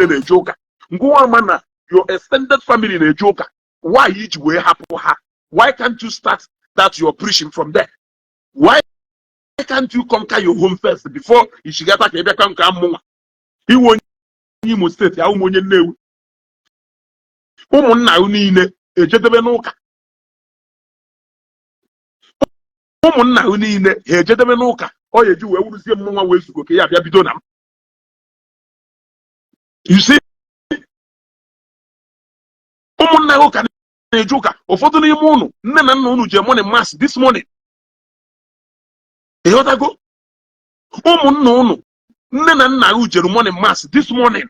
niile na-eje ụka, ngụwa ma na your extended family na-eje ụka. Why iji wee hapụ ha? Why can't you start that your preaching from there? Why can't you conquer your home first before ichigata ka ị bịa ka mụnwa iwe onye Imo Steeti ahụ m onye Nnewi, ụmụnna niile ejedebe n'ụka, ụmụnna niile ha ejedebe n'ụka, ọ ya eji wee wuruzie mmụnwa wee zugo ka ya bịa bido na m. You see, ụmụnna ụka na-eje ụka, ụfọdụ n'ime ụnụ nne na nna ụnụ je morning mass this morning. Ịghọtago? Ụmụnna ụnụ nne na nna unu jere morning mass this morning.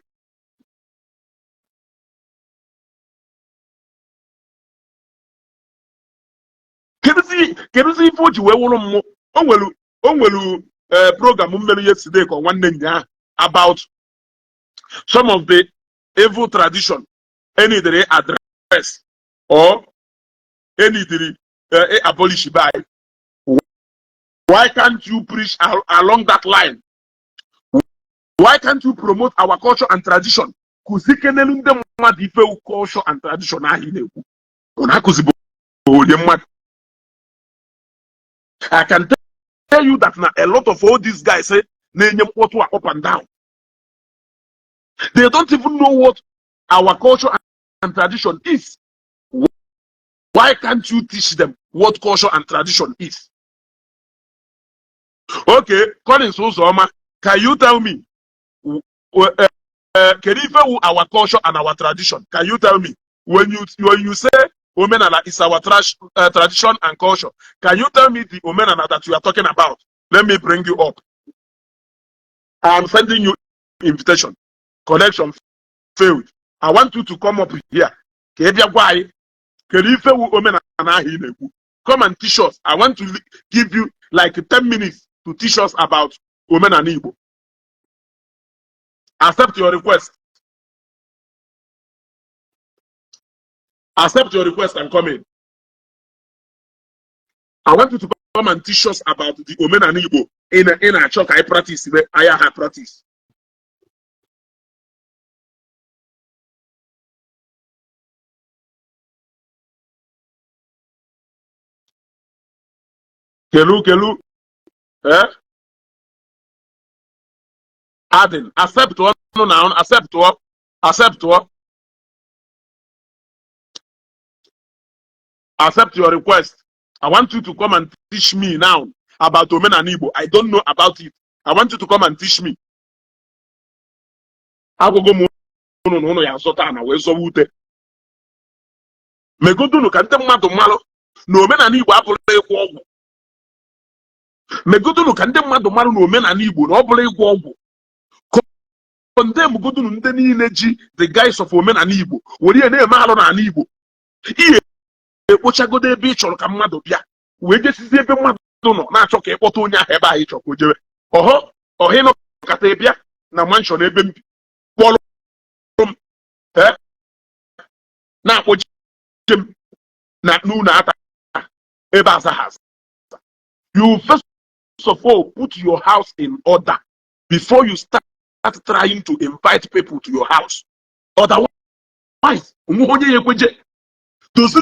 Kedụzi ife o ji wee wụrụ mmụọ? O nwere program m mere yesterday ka nwanne nyaa about some of the evil tradition enidiri address or enidiri abolish by. Why can't you preach along that line? Why can't you promote our culture and tradition? Kụzikenelu ndị mmadụ ife culture and tradition ahụ ị na-ekwu ọ na-akụzibu onye mmadụ. I can tell you that na a lot of all these guys na-enye mkpọtụ a up and down, they don't even know what our culture and tradition is. Why can't you teach them what culture and tradition is? Okay, Collins Uzoma, can you tell me, kedu ife wu our culture and our tradition? Can you tell me, when you say omenala is our tradition and culture, can you tell me the omenala that you are talking about? Let me bring you up. I'm sending you invitation. Connection failed. I want you to come up here ka ị bịa gwa anyị kedu ife wu omenala ahụ ị na-ekwu. Come and teach us. I want to give you like 10 minutes to teach us about omenala Igbo. Accept your request. Accept your request and come in. I want you to come and teach us about the omenala Igbo ị na-achọ ka anyị practice anya ha practice. Kelu kelu, eh? Adin, accept ọnụ na accept ọ, accept ọ, accept your request. I want you to come and teach me now about omenala Igbo. I don't know about it. I want you to come and teach me. Agwụgo m ụnụ na ụnụ ya azọta na wee zọwa ute. Megodunu ka ndị mmadụ malụ na omenala Igbo abụrụ ịgwọ ọgwụ. Megodunu ka ndị mmadụ malụ na omenala Igbo na ọ bụrụ ịgwọ ọgwụ. Condemn godunu ndị niile ji the guise of omenala Igbo were ihe na-eme alụ n'ala Igbo. Ihe ekpochagodo ebe ị chọrọ ka mmadụ bịa wee jesizi ebe mmadụ nọ na-achọ ka ịkpọta onye ahụ ebe ahụ ị chọrọ ka o jewe. Ọhọ ọha ịnọkọta ịbịa na mansion ebe m bi kpọrọ m na-akpọje m na n'ụlọ ata ebe aza ha aza. You first of all put your house in order before you start trying to invite people to your house. Otherwise, onwe onye ya ekweje. Dozi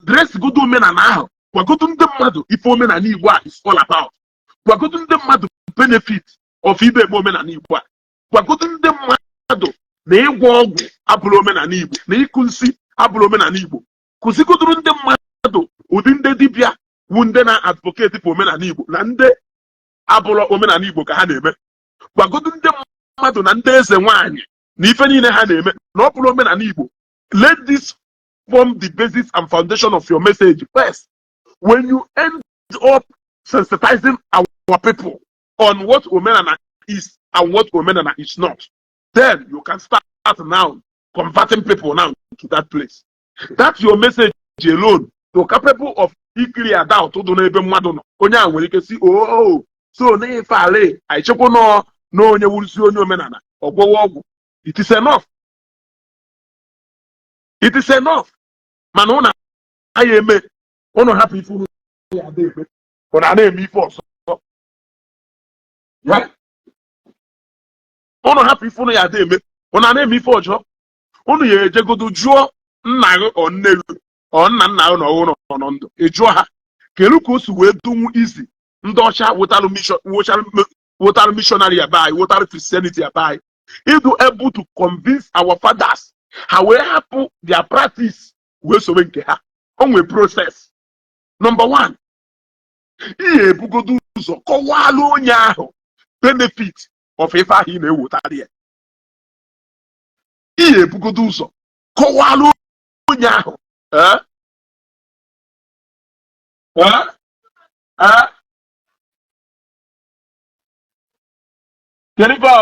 dress godo omenala ahụ, gwagodo ndị mmadụ ife omenala Igbo a is all about. Gwagodo ndị mmadụ benefit of ide eme omenala Igbo a. Gwagodo ndị mmadụ na ịgwọ ọgwụ abụrụ omenala Igbo, na ịkụ nsị abụrụ omenala Igbo. Kụzigodoro ndị mmadụ ụdị ndị dibịa wu ndị na-advocate for omenala Igbo na ndị abụrụ omenala Igbo ka ha na-eme. Gwagodo ndị mmadụ na ndị eze nwaanyị na ife niile ha na-eme na ọ bụrụ omenala Igbo. Let this form the basis and foundation of your message first. When you end up sensitizing our people on what omenala is and what omenala is not, then you can start now converting people now to that place. That's your message alone to capable of ikiri doubt dị n'ebe mmadụ nọ. Onye a nwere ike si, oh, so n'ife ala anyị chekwa nọ na onye wurusi onye omenala ọgwọwa ọgwụ. It is enough. It is enough. Mana ụnụ anaghị eme, ụnụ hapụ ife ụnụ ya ada eme, ụnụ a na-eme ife ọzọ. Ụnụ hapụ ife ụnụ ya ada eme, Unu na-eme ife ọjọọ. Unu ya ejegodo jụọ nna gị, ọ nne gị, ọ nna nna gị, na ọhụrụ nọ ndụ, ị jụọ ha kedu ka o si wee dunwu isi ndị ọcha wetalụ mission, wetalụ missionary ebe anyị, wetalụ Christianity ebe anyị, ịdụ able to convince our fathers, ha wee hapụ their practice wee sowe nke ha. O nwee process. Number one, ị ebugodo ụzọ kọwalụ onye ahụ benefit of ife ahụ ị na-ewetara ya. Ị ebugodo ụzọ kọwalụ onye ahụ. Eh? Eh? Eh? Kedu ife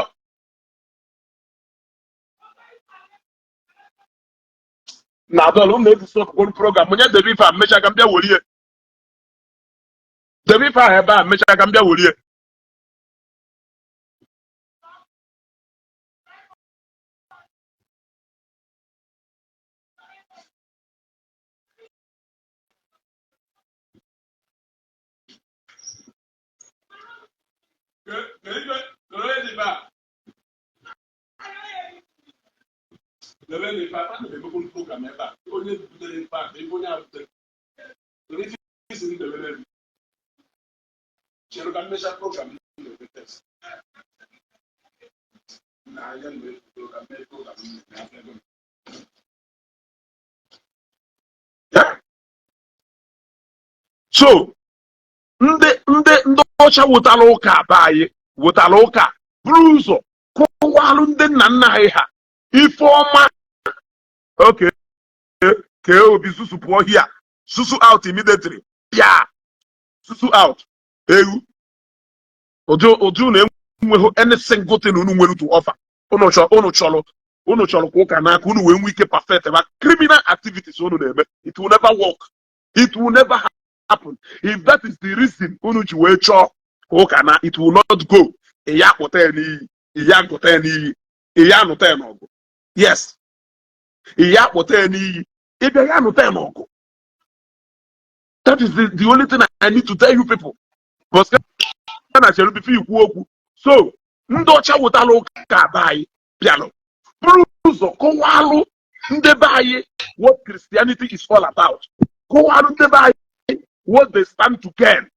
na adọlụ m na-eji sọpụrụ program? Onye debe ife a, mechaa ka m bịa werie. Debe ife ahụ ebe a, mechaa ka m bịa werie. Debe n'ife a, ana m emekwa program ebe a. Onye butere ife a, ebe onye a butere. Debe ife isi m debere ebe. Chere ka m mechaa program m na-eme test. Na anya m na-efu program, mee program m na-eme ebe m. Yeah. So, ndị ọcha wetara ụka be anyị, wetara ụka, buru ụzọ kọwalụ ndị nna nna anyị ha ife ọma. Okay, kee obi susu pụọ here, susu out immediately, pịa susu out. Ewu ụdị ụdị unu enweghị any single thing unu nwere to offer. Unu chọrọ ka ụka n'aka unu wee nwee ike perfect ma criminal activities unu na-eme. It will never work, it will never happen. If that is the reason unu ji wee chọọ ka ụka na, it will not go. Ị ya akpụta ya n'iyi, ị ya agụta ya n'iyi, ị ya anụta ya n'ọgụ. Yes, ị ya akpụta ya n'iyi, ịbịa ya anụta ya n'ọgụ. That is the only thing I need to tell you people, because na chere before ikwu okwu. So ndị ọcha wetara ụka be anyị bịalụ buru ụzọ kọwalụ ndị be anyị what Christianity is all about, kọwalụ ndị be anyị what they stand to gain,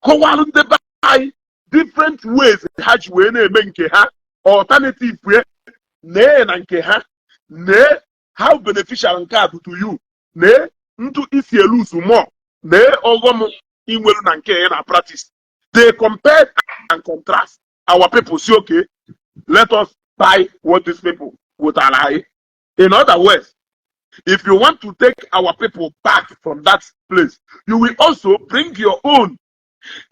kọwalụ ndị be anyị different ways ha ji wee na-eme nke ha, alternative wee nee na nke ha, nee how beneficial nke a bụ to you, nee ntụ isi eluzu more, nee ọghọm inwelu na nke ya na practice. They compared and contrast. Our people say, "Okay, let us buy what these people wetara anyị." In other words, if you want to take our people back from that place, you will also bring your own.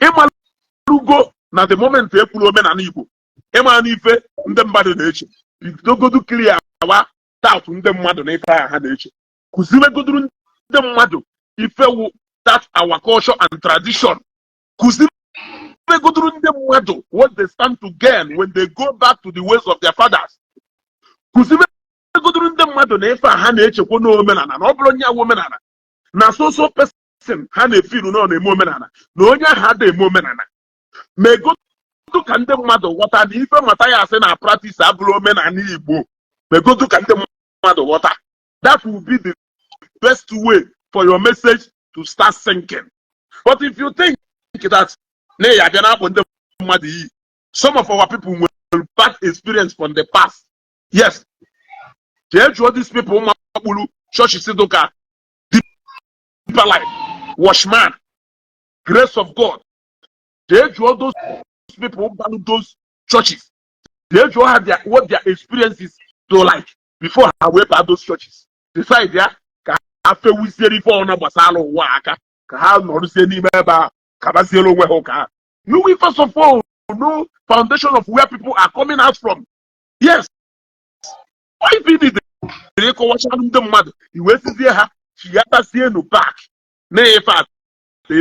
Ịmalụgo na the moment e kwuru omenala Igbo, ịma na ife ndị mmadụ na-eche, bidogodu clear awa doubt ndị mmadụ na ife ahụ ha na-eche. Kụziwegoduru ndị mmadụ ife wu that our culture and tradition. Kụziwegoduru ndị mmadụ what they stand to gain when they go back to the ways of their fathers. Kụziwegoduru ndị mmadụ na ife a ha na-echekwa n'omenala, na ọ bụrụ onye awụ omenala, na so so person ha na-efiru na ọ na-eme omenala, na onye ahụ ada eme omenala. Megodu ka ndị mmadụ ghọta na ife Mathias na practice abụrụ omenala Igbo. Megodu ka ndị mmadụ ghọta. That will be the best way for your message to start sinking. But if you think that na ya abịa na-akpọ ndị mmadụ iyi, some of our people nwere bad experience from the past. Yes, jee jụọ these people makpuru churches dụka Deeper Life, Watchman, Grace of God. Jee jụọ those people balụ those churches, jee jụọ ha what their experiences do like before ha wee baa those churches, decide ya ka ha fewuziere ife ọna gbasara ụwa aka, ka ha nọrụzie n'ime ebe a, kabaziere onwe ha ụka ha. You will first of all know foundation of where people are coming out from. Yes, ife need ịkọwachalụ ndị mmadụ, iwee sizie ha chighatazienu back na-efe ata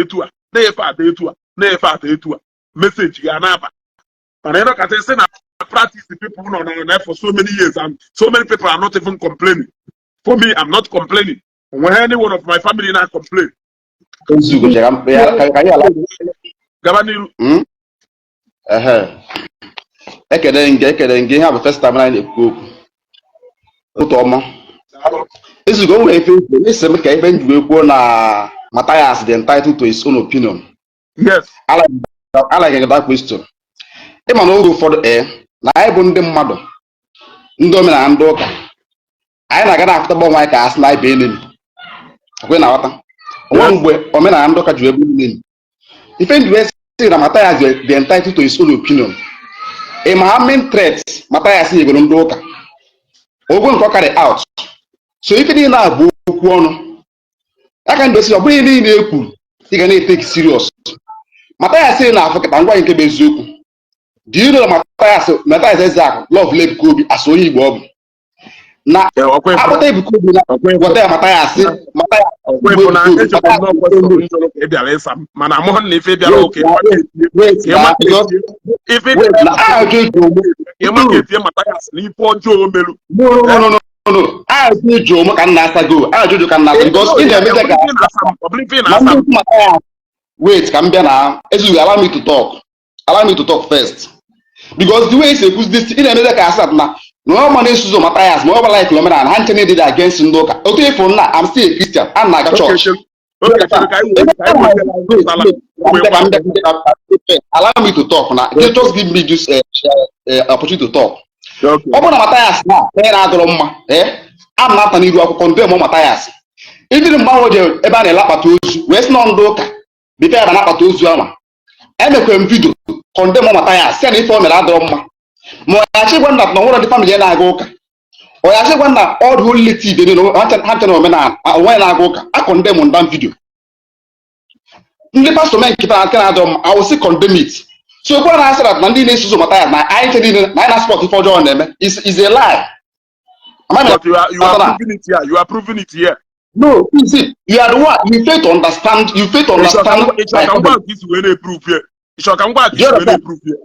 etu a, na-efe ata etu a, na-efe ata etu a, message ga na-aba. Mana ịnọkọta isi na practice people nọ na for so many years and so many people are not even complaining. For me, I'm not complaining. Onweghị any one of my family na complain. Ezugo, chere ka anyị ala. Gaba n'iru. Ehe. Ekele nke ihe a bụ first time anyị na-ekwu okwu. Ụtọ ọma. Ezugo, o nwere ife isi m ka ife m ji wee kwuo na Matthias dị entitled to his own opinion. Yes. I like that question. Ịma na oge ụfọdụ, na anyị bụ ndị mmadụ, ndị omenala, ndị ụka, anyị na-aga na-afụtaba onwe anyị ka asị na anyị bụ enemy. Ọkwa ị na-aghọta onwe mgbe omenala ndị ụka ji wee bụrụ enemy. Ife m ji wee sị na Matthias dị entitled to his own opinion, ị ma how many threats Matthias nyegoro ndị ụka ogwe nke ọ carry out. So ife niile a bụ okwu ọnụ aka ndị osi. Ọ bụghị ihe niile e kwuru ị ga na-etake serious. Matthias na-afụ kịta ngwa nke bụ eziokwu. Do you know that Matthias Ezeaku love Ebuka Obi as onye Igbo? Ọ bụ na akpọta Ebuka Obi na weta ya Matthias Matthias. Ọkwa ịfụ na echekwa m na question m jụrụ ka ị bịara ịsa m, mana amụghị na ife bịara ụka ife na ajụ ịjụ ụmụ. Ịma ka etie Matthias na ife ọjọọ o merụ. No, no, no, no, no, ajụ ịjụ ụmụ ka m na-asa go, ajụ ịjụ ka m na-asa, because ị na-emete ka ọ bụrụ ife ị na na-asa ndị m. okwu Matthias. Wait, ka m bịa na ezughị. Allow me to talk, allow me to talk first, because the way esi ekwuzi this, ị na-emete ka asat na na ọ ma na-eso ụzọ Matthias ma ọ bụla like omenala ha nche na-edede against ndị ụka. Otu ịfụ nna, I'm still a Christian, a na-aga church. Oge chere ka anyị wee ka anyị wee. Allow me to talk na just give me this opportunity to talk. Ọ bụrụ na Matthias na ihe na-adọrọ mma, a m na-ata n'iru akwụkwọ ndị mụ Matthias ibiri mgbe ahụ jere ebe a na-ele akpata ozu wee sị nọ ndị ụka bife ya na akpata ozu anwa. Emekwere m video condemn Matthias, sị ya na ife o mere adọrọ mma. Ma ọ ya gwa nna na onwere ndị family ya na-aga ụka, ọ ya gwa nna all the holy relative dị na ha nche na omenala onwe ya na-aga ụka. A condemn nda video ndị pastọ mee nkịta nke na-adọrọ mma, I will still condemn it. So okwu a na-asị na ndị na-eso ụzọ Matthias na anyị nche niile na anyị na-support ife ọjọọ na-eme is a lie. Am I But you are proving it here. You are proving it here. No, see, you are the one, you fail to understand, you fail to understand. Ịchọ ka ngwa ka isi wee na-eprove here. Ịchọ ka ngwa ka isi wee na-eprove here.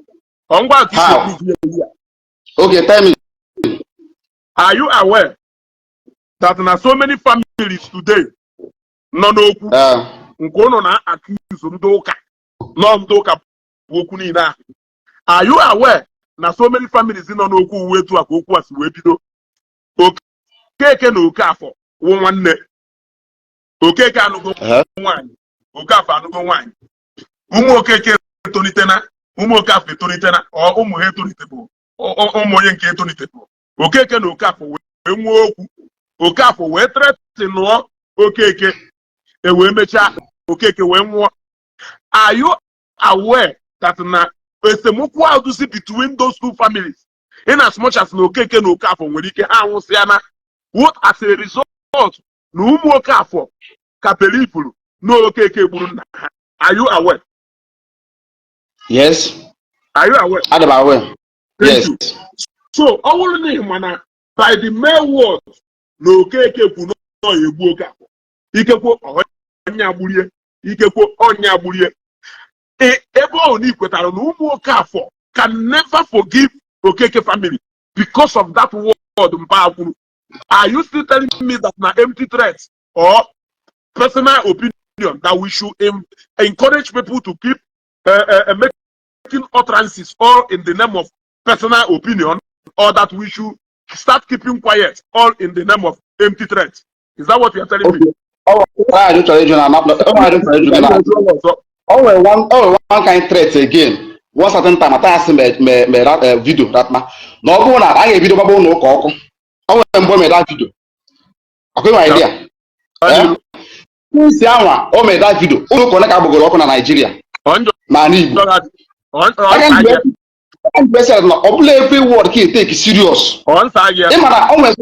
Ọ ngwa ka isi How? Eprove here. Okay, tell me. Are you aware that na so many families today nọ n'okwu nke ụnụ na-accuse ndị ụka nọ ndị ụka bụ okwu niile ahụ? Are you aware na so many families nọ n'okwu uwe etu a ka okwu a si wee bido? Okeke na Okafọ wụ nwanne. Okeke anụgo nwaanyị, Okafọ anụgo nwaanyị. Ụmụ Okeke etolitena, ụmụ Okafọ etolitena, ọ ụmụ ha etolitebụ, ụmụ onye nke etolitebụ. Okeke na Okafọ wee nwee okwu. Okafọ wee threatenụọ Okeke, e wee mechaa Okeke wee nwụọ. Are you aware that na esemokwu ahụ dụzi between those two families, in as much as na Okeke na Okafọ nwere ike ha anwụsịa, na what as a result na ụmụ Okafọ ka believeru na Okeke gburu nna ha? Are you aware? Yes. Are you aware? Adị m aware. Thank Yes. you. So ọ bụrụ na ị ma na by the mere word na Okeke kwu na ọ ya egbu Okafọ, ikekwe ọnya gburie, ikekwe ọnya gburie. Ebe ọ na ikwetara na ụmụ Okafọ can never forgive Okeke family because of that word mpa kwuru, are you still telling me that na empty threats or personal opinion that we should encourage people to keep making utterances all in the name of personal opinion, or that we should start keeping quiet all in the name of empty threats? Is that what you are telling me? Okay. Ọ nwere ajụ chọrọ ịjụ na ọ nwere ajụ chọrọ ịjụ gị na o nwere one kind threat again. One certain time Matthias me that video that na ọ bụrụ na a ga-ebido gbaba ụlọ ụka ọkụ. O nwere mgbe o mere that video. Ọkwa ịnwe idea? Eh? Isi anwa o mere that video, ụlọ ụka ole ka agbagoro ọkụ na Naịjirịa ma n'Igbo? Aka ndị sị na ọ bụla every word ka e take serious. Ị ma na o nwere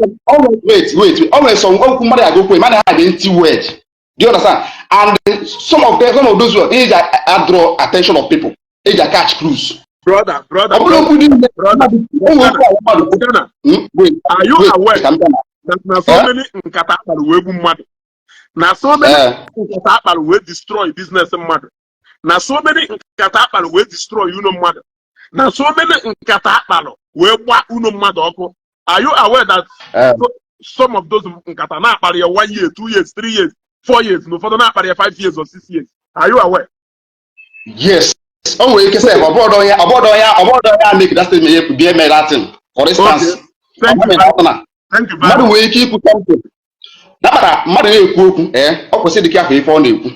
wait, wait, o nwere some okwu mmadụ aga okwu mana ha dị empty word. Do you understand? And some of them, some of those words eji draw attention of people, eji catch cruise. Brother, brother. Ọ bụrụ okwu dị o nwere okwu ahụ mmadụ. Wait. Are you wait, aware ka m bịa na that na so many nkata akpara wee gbu mmadụ, na so many nkata akpara wee destroy business mmadụ, na so many nkata akpara wee destroy ụlọ mmadụ, na so many nkata akpara wee gba ụlọ mmadụ ọkụ? Are you aware that some of those nkata na-akpara ya one year, 2 years, 3 years, 4 years, na ụfọdụ na-akpara ya 5 years or 6 years? Are you aware? Yes, o nwere ike sef ọ bụrụ onye ọ bụrụ onye make that statement bie mee that thing, for instance. Okay. Thank you. Ọ na Thank you very Mmadụ much. nwere ike ikwu something nakpara mmadụ na-ekwu okwu, ee, ọ kwesịrị dịka afọ ife ọ na-ekwu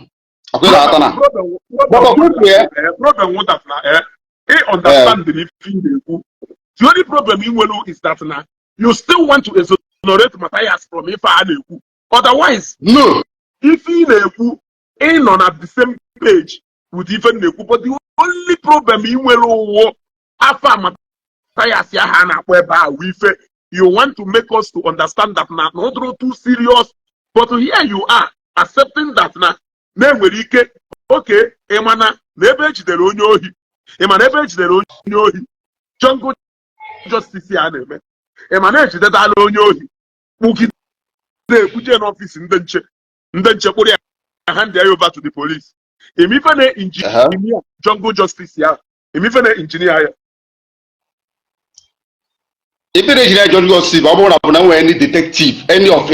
ọkwa ịghọta na Problem But ọkwa ya problem with that na ị understand the ife ị na-ekwu. The only problem ị nwere is that na you still want to exonerate Matthias from ife a na-ekwu. Otherwise, no. Ife ị na-ekwu, ị nọ na the same page with ife m na-ekwu, but the only problem ị nwere ụwụ afa Matthias ahụ a na-akpọ ebe a wụ ife you want to make us to understand that na ọ dịrọ too serious. But here you are accepting that na enwere ike oke ịmana na ebe ejidere onye ohi, ịma na ebe ejidere onye ohi, jungle justice a na-eme, ịma na ejidetala onye ohi kpụgide ekwuje n'ọfịs ndị nche, ndị nche kpụrụ ya, hand ya over to the police. Emife na engineer jungle justice ya, emife na engineer ya. Ife na-ejiri jungle justice, ọ bụrụ na bụ na nwere any detective, any of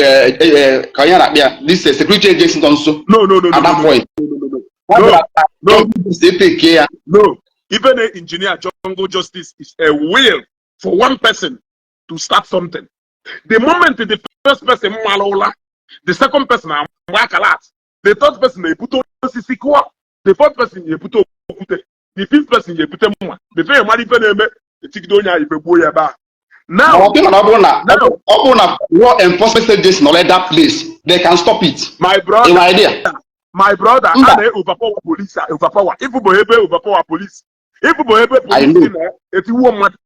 ka onye na-akpị ya, this security agency nọ nso No, no, at no, that no, point no, no, no, no, no. jungle justice eteke ya. No. Even an engineer jungle justice is a will for one person to start something. The moment the first person mara ụla, the second person agba akalat, the third person na-ebute osisi kụọ, the fourth person na-ebute okwute, the fifth person na-ebute mma. Before you mara ife na-eme, etigide onye ahụ ife gbuo ya ebe ahụ. Mana Now, ọ bụrụ na ọ bụrụ na now, ọ bụrụ na law enforcement agency nọ at that place, they can stop it. My brother, In idea my brother, a Mba. na-overpower police, a overpower. Ifu bụ ebe overpower police. Ifu bụ ebe I police know. na-etiwuo mmadụ.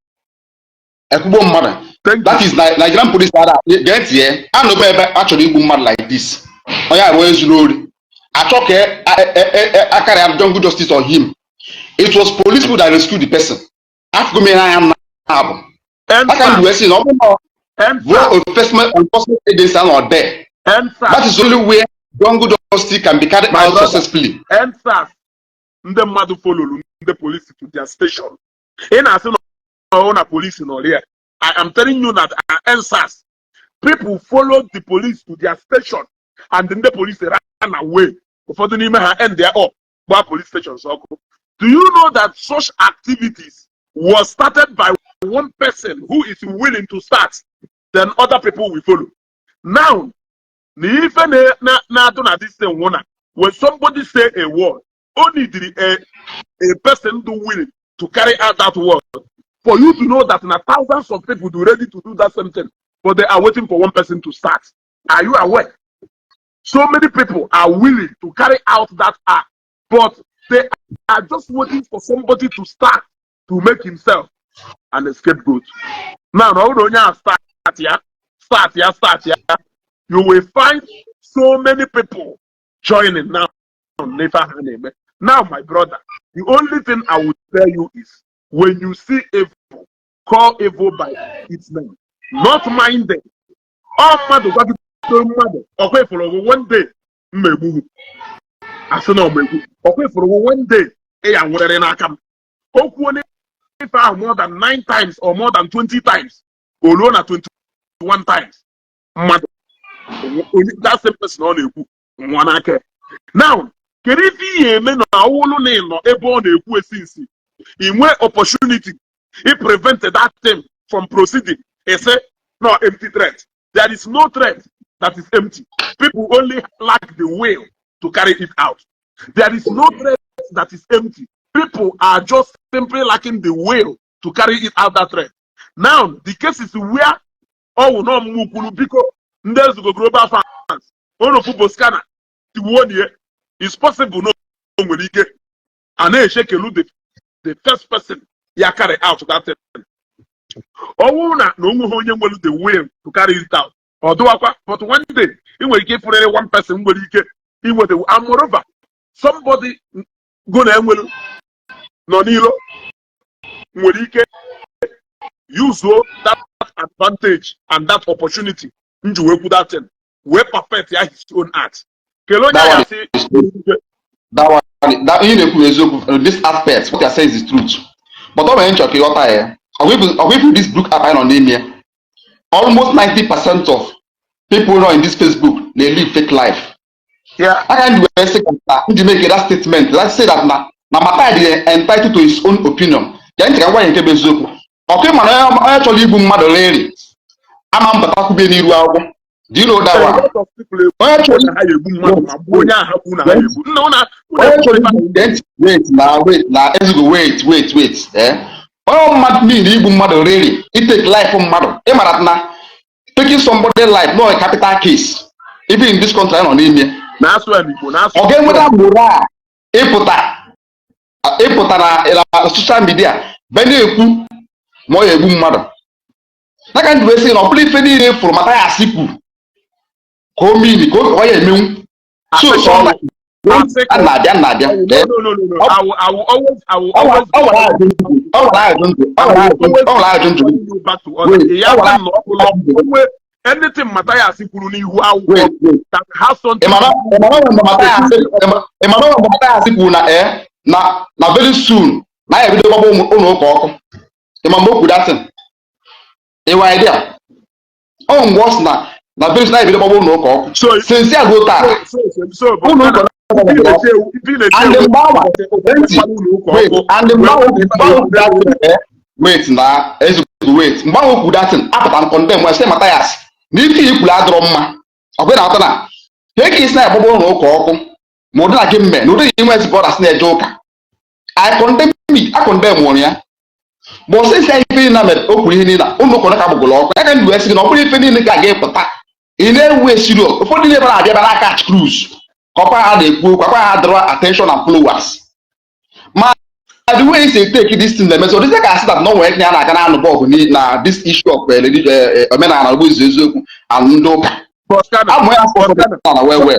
Ekwugbo mmadụ. Thank That you. is Nigerian police ada gee ntị ya anụba ebe a chọrọ igbu mmadụ like this, onye ahụ onye zuru ori achọ ka akara ya jungle justice on him. It was police people that rescued the person. Afụgo m ihe anya m na-abụ aka m EndSARS, wee sị na ọ bụrụ na EndSARS, law enforcement agency anọ there, that EndSARS. is only where jungle justice can be carried My out brother. successfully. EndSARS, ndị mmadụ followlu ndị polisi to their station. Ị na-asị na ọ na polisi nọ there. I am telling you that EndSARS, people followed the police to their station and ndị police ran away. Ụfọdụ n'ime ha end their up gbaa police stations ọkụ. Do you know that such activities was started by one person who is willing to start, then other people will follow? Now, na ife na-adụ na this thing nwụ na when somebody say a word, only the a person do willing to carry out that word for you to know that na thousands of people do ready to do that same thing, but they are waiting for one person to start. Are you aware? So many people are willing to carry out that act, but they are just waiting for somebody to start to make himself an scapegoat. Now, na ọ bụrụ onye a start ya, start ya, start ya, you will find so many people joining now n'ife ahụ a na-eme. Now, my brother, the only thing I would tell you is when you see evil, call evil by its name. Not minded. Ọ mmadụ gwagidere mmadụ, ọkwa ifuru gị one day mma egbu gị. Asị na ọma egbu. Ọkwa ifuru gị one day ị ya nwụrịrị n'aka m. O kwuo n'ife ahụ more than nine times or more than 20 times. O ruo na 21 times. Mmadụ onye that same person ọ na-ekwu nwa n'aka ya. Now, kedu ife ihe eme na ọwụlụ na ị nọ ebe ọ na-ekwu esi nsi, ị nwee opportunity ị prevent that thing from proceeding? Ị sị no, empty threat. There is no threat that is empty. People only lack the will to carry it out. There is no threat that is empty. People are just simply lacking the will to carry it out, that threat. Now, the case is where ọ wụ na ọmụmụ kwuru, biko, ndị Ezugo Global fans, unu fụ Boskana tiwuo nie. It's possible na o nwere ike a na-echekelu the first person ya carry out that thing. Ọ bụrụ na onweghị onye nwere the will to carry it out, ọ dụwakwa. But one day ị nwere ike ịfụrịrị one person nwere ike inweta, and moreover, somebody go na enwelu nọ n'ilo nwere ike use that advantage and that opportunity nji wee kwu that thing, wee perfect ya his own art. Kelee onye That ya one sị. Is true. That one, that ihe na-ekwu bụ eziokwu. This aspect, what you are saying is the truth. But ọ nwere nchọ ka ịghọta ya. Ọgwa ifu this book app anyị nọ n'ime ya. Almost 90% of people nọ in this Facebook na-live fake life. Aka ndị wee sị ka na ndị make that statement, let's say that na Matai dị entitled to his own opinion. Gee ntị ka m gwa ya nke bụ eziokwu. Ọkụ ịma na onye chọrọ igbu mmadụ reri Ama mbata kwubie n'iru akwụkwọ. Do you know that A one? lot of people Onye ekwu chọrọ na ha egbu mmadụ ma gbuo onye ahụ ha kwu na ha egbu nna ụna. Onye chọrọ igbu, gee ntị, wait na, wait na, ezigbo, wait, wait, wait. Onye mmadụ niile igbu mmadụ, really itake life mmadụ, ị mara na taking somebody life no a capital case, even in this country anyị nọ n'ime. Na-asụ ya n'Igbo, na-asụ. Ọ ga-enweta moral ịpụta na social media be na-ekwu ma ọ ya egbu mmadụ n'aka ndị wee sị na ọ bụrụ ife niile fụrụ mata ya asị kwuru ka o mini ka ọ ya emenwu. So sometimes a na-abịa. No, no, no, no. I will always Ọ nwere ajụ njụ, ọ nwere ajụ njụ, ọ nwere ajụ, ọ nwere ajụ njụ. You back to order. Wait, Ya ọ nwere sị na ọ bụla onwe anything Matthias kwuru n'ihu akwụkwọ Wait, wait. that has something. Ịmara mgbe Mathias kwuru na na very soon na ya ebido gbagba ụlọ ụka ọkụ? Ịma mgbe o kwuru that thing? Ịwa idea ọ mgbe ọ sị na very soon na ya ebido gbagba ụlọ ụka ọkụ. So since ya ruo taa, so ụlọ ụka ife na-eche and ewu mgbe awa ntị, wait, and mgbe ahụ kwuru that thing, wait na, ezigbo, wait, mgbe ahụ kwuru that thing, apụta m condemn wee sị Mathias na ife i kwuru adịrọ mma. Ọ bụ na-atọ na ka eke isi na-agbagba ụlọ ụka ọkụ ma ụdị na gị mme na ụdị na inwe ezigbo ọra sị na-eje ụka. I condemn it, I condemn nwụrụ ya. Ma ọ sị ife niile na mere o kwuru, ihe niile ụlọ ụka ka gbagoro ọkụ ya ka ndị wee sị gị na ọ bụrụ ife niile ka ga-epụta ị na-ewu esiri. Ụfọdụ ndị ebe na-abịa bịa na catch cruise ka ọkwa ha na-ekwu okwu akwa ha draw attention and followers. Ma the way isi take this thing na-emezi, ọ dịzị ka asị that na o nwere ya na-aga na-anụ bọọgụ na this issue of omenala bụ izu eziokwu and ndị ụka amụ ya afọ na well.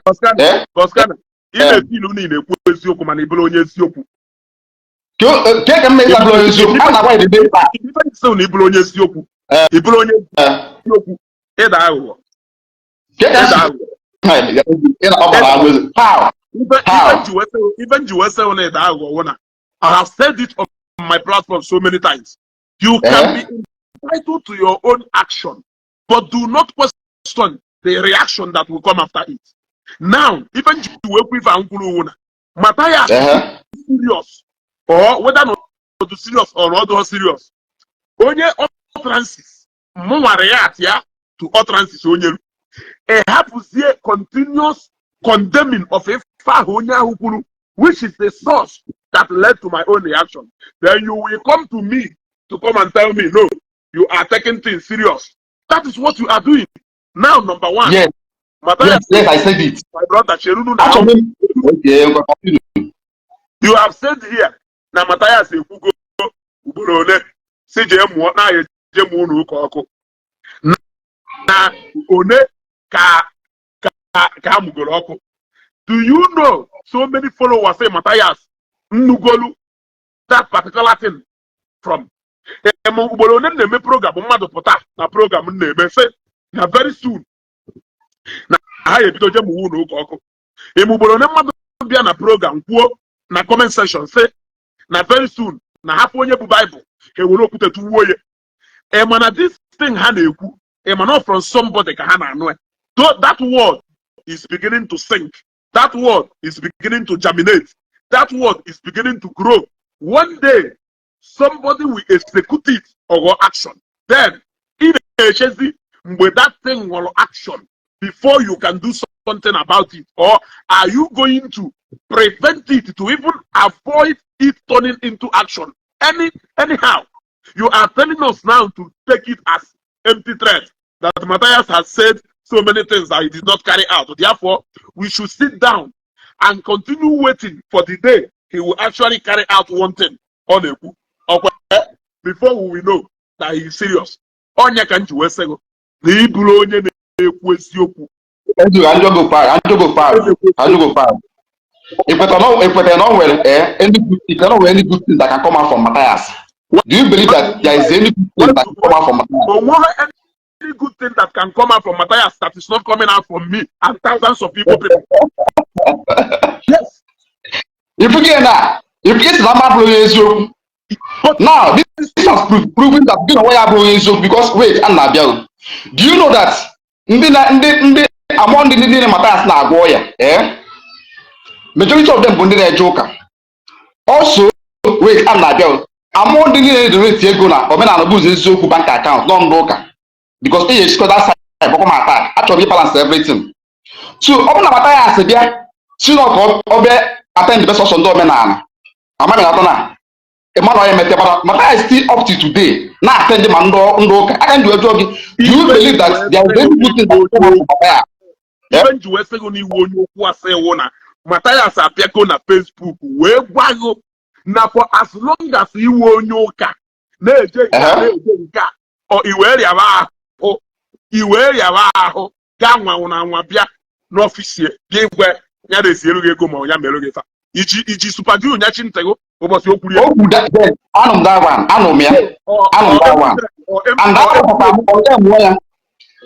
Boskana, ị na-efilu na ị na-ekwu eziokwu, mana ị bụrụ onye eziokwu. Ke ka mma ịsa bụrụ onye eziokwu a na-agwa ya the fact. Ife sị na ị bụrụ onye eziokwu, ị bụrụ onye eziokwu, ịda aghụghọ. Ke ka ịda aghụghọ. Ị na-ọgbara agwa ezi how? How? Ife nji wee sị na ịda aghụghọ wụ na I have said it on my platform so many times. You can be entitled to your own action, but do not question the reaction that will come after it. Now, ife nji wee kwu ife a nkwuru wụ na Matthias serious or whether not serious or not serious, onye utterances mụnwa react ya to utterances onye ru ehapụzie continuous condemning of ife ahụ onye ahụ kwuru, which is the source that led to my own reaction, then you will come to me to come and tell me, no, you are taking things serious. That is what you are doing now, number one. Yes. Matthias, Yes, I said it. My brother, cherunu na. Achọrọ m, okay, ngwa, continue. You have said here na Matthias ekwugo ugboro ole si jee mụọ na ya eje mụọ ụlọ ụka ọkụ, na one ka a mụgoro ọkụ. Do you know so many followers say Matthias nnugolu that particular thing from em? Ugboro ole m na-eme program, mmadụ pụta na program m na-eme sị na very soon na ha ebido je mụwa ụlọ ụka ọkụ. Eme ugboro ole mmadụ bịa na program kwuo na comment section sị na very soon na hapụ onye bụ Bible ka ewere okwute tụwuo ya. Ị ma na this thing ha na-ekwu, ị ma na from somebody ka ha na-anụ ya? That word is beginning to sink, that word is beginning to germinate, that word is beginning to grow. One day somebody will execute it or go action. Then ị na-echezi mgbe that thing nwere action before you can do something about it? Or are you going to prevent it, to even avoid it turning into action? Anyhow, you are telling us now to take it as empty threat that Matthias has said so many things that he did not carry out. Therefore, we should sit down and continue waiting for the day he will actually carry out one thing ọ na-ekwu ọkwa before we will know that he is serious. Onye ka m ji wee sị gị na ị bụrụ onye na-ekwu eziokwu. Ezu, anjogo far, anjogo far, anjogo far. Ikweta na o nwere any good, ikweta na o nwere any good thing that can come out from Matthias? Do you believe that there is any good thing that can come out from Matthias? Onweghị any good thing that can come out from Matthias that is not coming out from me and thousands of people. Yes. If you get na, if you get na mma bụrụ onye eziokwu. But Now, this has proven that gị na onwe ya abụrụ onye eziokwu because, wait, a na-abịa o. Do you know that ndị na ndị among ndị niile Matthias na-agwọ ọya, majority of them bụ ndị na-eje ụka. Also, wait, a na-abịa o. Among ndị niile donate ego na omenala bụ ụzọ eziokwu bank account nọ ndị ụka. Because ị ga-echikọ that side gbakọ m attack. Achọrọ m ịbalance everything. So ọ bụrụ na Mathias bịa si na ka ọ bịa attend be sọsọ ndị omenala, amaghị na atọ na Emmanuel emete, mana Mathias still up to today na-attend ma ndị ụka aka ndị jụọ gị, do you believe that there is any good thing that come out of Mathias? Ife nji wee sị gị n'iwu onye okwu asị wụ na Mathias apịago na Facebook wee gwa gị na for as long as iwu onye ụka na-eje nke a, na-eje nke a, ọ iwee rịaba ahụ, iwee rịaba ahụ gaa nwanwụ na nwa bịa n'ọfịs ya, bịa igwe ya na-esi elu gị ego ma ọ ya mere gị fa iji super glue nyachi ntị gị ụbọchị o kwuru ya. Okwu that, then anụ m that one, anụ m ya, anụ m that one and apụtakwa m condemn ya,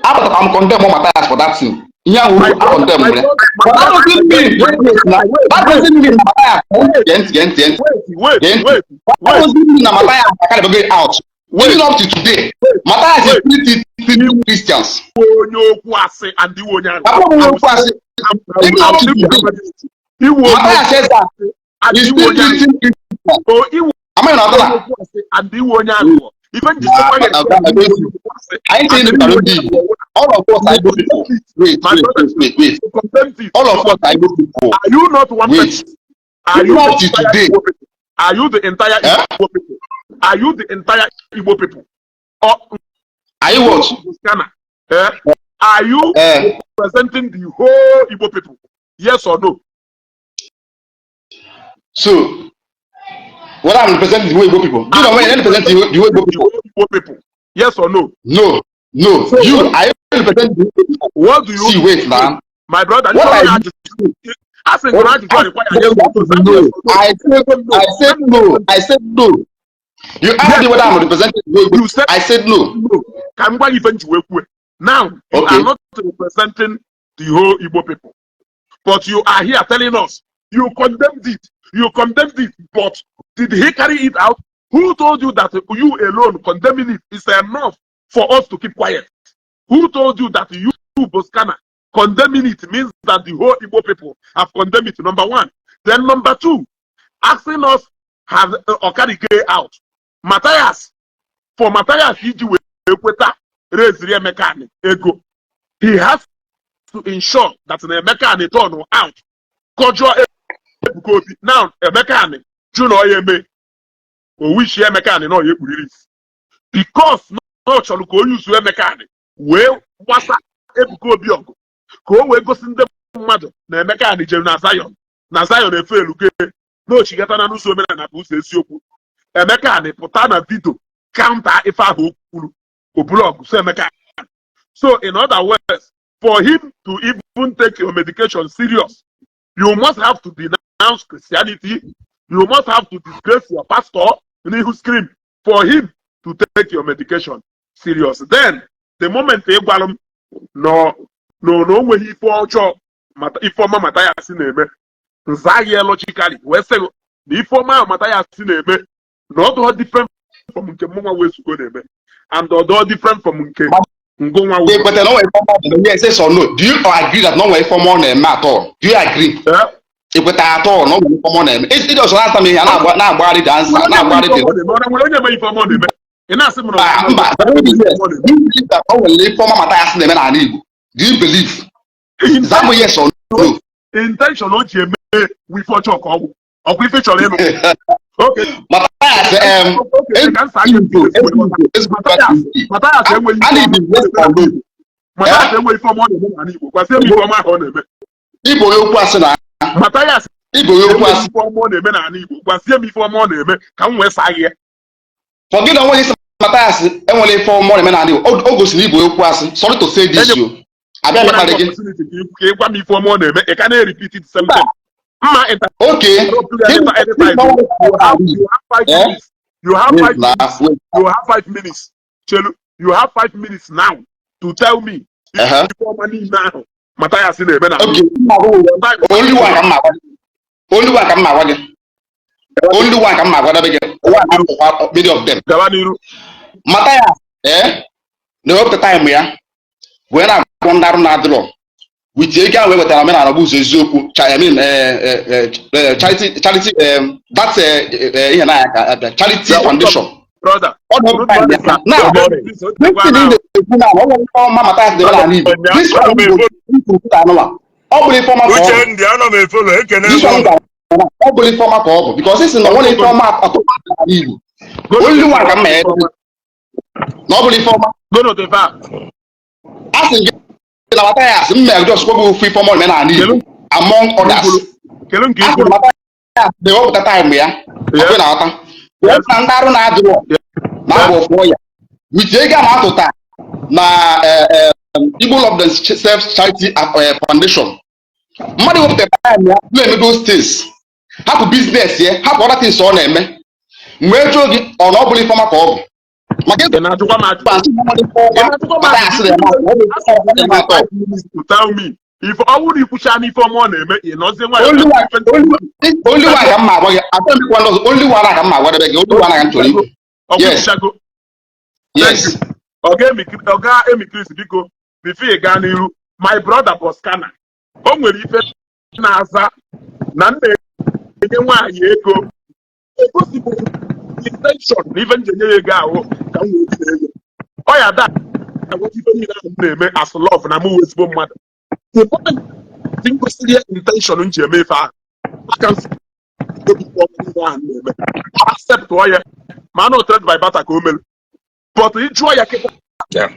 apụtakwa m condemn Mathias for that thing. Ihe ahụ My a condemn brother, ya, but that doesn't mean, wait, wait, na that doesn't mean na Mathias, gee ntị, gee ntị, gee ntị. Wait. Gee ntị. Wait. That Wait. doesn't mean na Mathias carry out. Even up to today, Mathias is still teaching Christians. Onye okwu asị and iwe onye ahụ. Abụrụ m onye okwu asị. Even up to today, Iwe onye Mathias says that and he's iwe still onye ahụ. teaching Christians. O iwe Amaghị na onye ọdụla. okwu asị and iwe onye aghụghọ. Ife njisikwa Na- anyị chere na ndị Igbo, all of us are Igbo people. Wait, My wait, brother, wait, wait, wait. Condemned it. All of us are Igbo people. Are you not one Wait. person? Are you Even the up to entire today. Igbo people? Are you the entire Eh? Igbo people? Are you the entire Igbo people? Or Are you what? Scanner? Eh? Are you Eh. representing the whole Igbo people? Yes or no? So, whether I'm representing the whole Igbo people, do you know when you represent the whole Igbo The people? whole Igbo people. Yes or no? No. So You, are you representing the whole Igbo people? What do you See, wait now. My brother, What you are you asking for ajụjụ a require yes or no. No, I said no. I said no. You asked me whether I'm representing the whole Igbo. You said I said no. no. Ka m gwa gị ife m ji wee kwue. Now, you Okay. are not representing the whole Igbo people. But you are here telling us you condemned it. You condemned it, but did he carry it out? Who told you that you alone condemning it is enough for us to keep quiet? Who told you that you, Boskana, condemning it means that the whole Igbo people have condemned it? Number one. Then number two, asking us, have Okarike out? Matthias, for Matthias iji wee kweta raise Emeka Ani ego, he has to ensure that na Emeka Ani turn out kọjụọ Ebuka Obi. Now, Emeka Ani jụ na ọ ya eme o wishi Emeka Ani na ọ ya ekpuriri isi because na ọ chọrọ ka o yuzuo Emeka Ani wee gbasa Ebuka Obi ọgụ, ka o wee gosi ndị mmadụ na Emeka Ani jere na Zion, na Zion efe elugo na ochigata na n'ụzọ omenala bụ ụzọ eziokwu. Emeka Ani pụta na video counter ife ahụ o kwuru, oburu ọgụ so Emeka Ani. So in other words, for him to even take your medication serious, you must have to denounce Christianity, you must have to disgrace your pastor n'ihu screen for him to take your medication serious. Then the moment ị gwara m nọ na o nweghị ife ọjọọ ife ọma Mathias na-eme, nza ya logically wee sị gị na ife ọma ahụ Mathias na-eme na ọ dụọ different from nke mụnwa wee zugo na-eme and ọ dụọ different from nke ngụnwa wee. But no nwere ife ọma ọ na-eme, yes or no? Do you agree that no nwere ife ọma ọ na-eme at all? Do you agree? Eh? Ikweta at all na ọ nwere ife ọma ọ na-eme? Ịdị ọsọ na-asa m ihe a na-agbagharị the answer, na-agbagharị the Nwere onye eme ife ọma ọ na-eme, ị na-asị m na Mba, mba, yes. Do you believe that o nwere ife ọma Mathias na-eme n'ala Igbo? Do you believe? Zaa m yes or no. Intention o ji eme wu ife ọjọọ ka ọ bụ ọkwa ife chọrọ ịnụ. Okay. Mathias, Okay, ka m saa gị. ezigbo ezigbo Mathias enweghị A na-ebi yes or no. Mathias enweghị ife ọma ọ na-eme n'ala Igbo. Gwazie m ife ọma ahụ ọ na-eme. Ịbụ onye okwu asị na Mathias ịbụ onye okwu enweghị asị. ife ọma ọ na-eme n'ala Igbo. Gwazie m ife ọma ọ na-eme ka m wee saa gị ya. For gị na onwe gị sị Mathias enwere ife ọma ọ na-eme n'ala Igbo, o gosiri na ịbụ onye okwu asị. Sorry to say this o. Abịa m ịkparị gị. Opportunity ka ị gwa m ife ọma ọ na-eme, ị ka na-repeat the same thing. Mma Okay. interrupt you anytime. You have 5 Eh? minutes. You have Wait 5 na, minutes. wait. You have 5 minutes. Chelu, you have 5 minutes now to tell me ife ọma niile ahụ Mathias na-eme na Okay. Only one ka m na-agwa gị. Only one ka m na-agwa gị. Only one ka m na-agwadebe gị. One na-akwụkwa many of them. Gaba n'iru. Mathias, na-ewepụta time ya wee na-agwọ ndị arụ na-adịrọ with ego ahụ wetara omenala bụ ụzọ eziokwu, I mean, charity, that ihe na ya ka charity Yeah, foundation. Brother. Ọ na-ewepụta time ya now. This thing ị Na-ekwu na ọ nwere ife ọma Mathias na-eme n'ala Igbo. This one kwuru kịta anụwa, ọ bụrụ ife ọma ka ọ bụ. Uche ndị anọ m e follow, ekene This m one unu. gwara na ọ bụrụ ife ọma ka ọ bụ, because isi na ọ nwere ife ọma atọ n'ala Igbo. Only one ka mma ya na ọ bụrụ ife ọma. Go to the A sị gị na Mathias, m mere just kwuo ofu ife ọma ọ na-eme n'ala Igbo among others. Kedu nke A sị ikwuru? Mathias na-ewepụta time ya ọkwe na-aghọta wee na ndị arụ na-adịrọ na-abụ ofu ya with ego a na-atụta na Igbo Love Themselves Charity Foundation. Mmadụ wepụta time ya na-eme those things, hapụ business ya, hapụ other things ọ na-eme, mgbe jụọ gị ọ na ọ bụla ifeọma ka ọ bụ maka Ị na-ajụkwa m ajụ? ịgba nsị mmadụ Ị ifeọma na-ajụkwa m Mathias na-eme, ọ bụ ifeọma na-eme atọ. To tell me if ọ bụrụ ikwucha n'ife ọma ọ na-eme, ị nọzie nwayọọ. Only one ka m ma agwa gị, atọ m ikwu ndị ọzọ. Only one ka m ma agwadebe gị, only one ka m chọrọ ikwu. Yes. Ọkwuchago? Yes. Ọga Emi Chris, biko, before ị gaa n'iru, my brother Boskana, o nwere ife na-aza na m na-enye nwaanyị ego, egosipụrụ intention na ife m ji enye ya ego ahụ ka m wee tinye ego ọ ya da agwata ife niile ahụ m na-eme as love na mụ wee ezigbo mmadụ. The moment m gosiri ya intention m ji eme ife ahụ, aka m si obi ọma niile ahụ m na-eme, ọ accept ya, ma anụ trade by barter ka o mere. But ị jụọ ya kịta,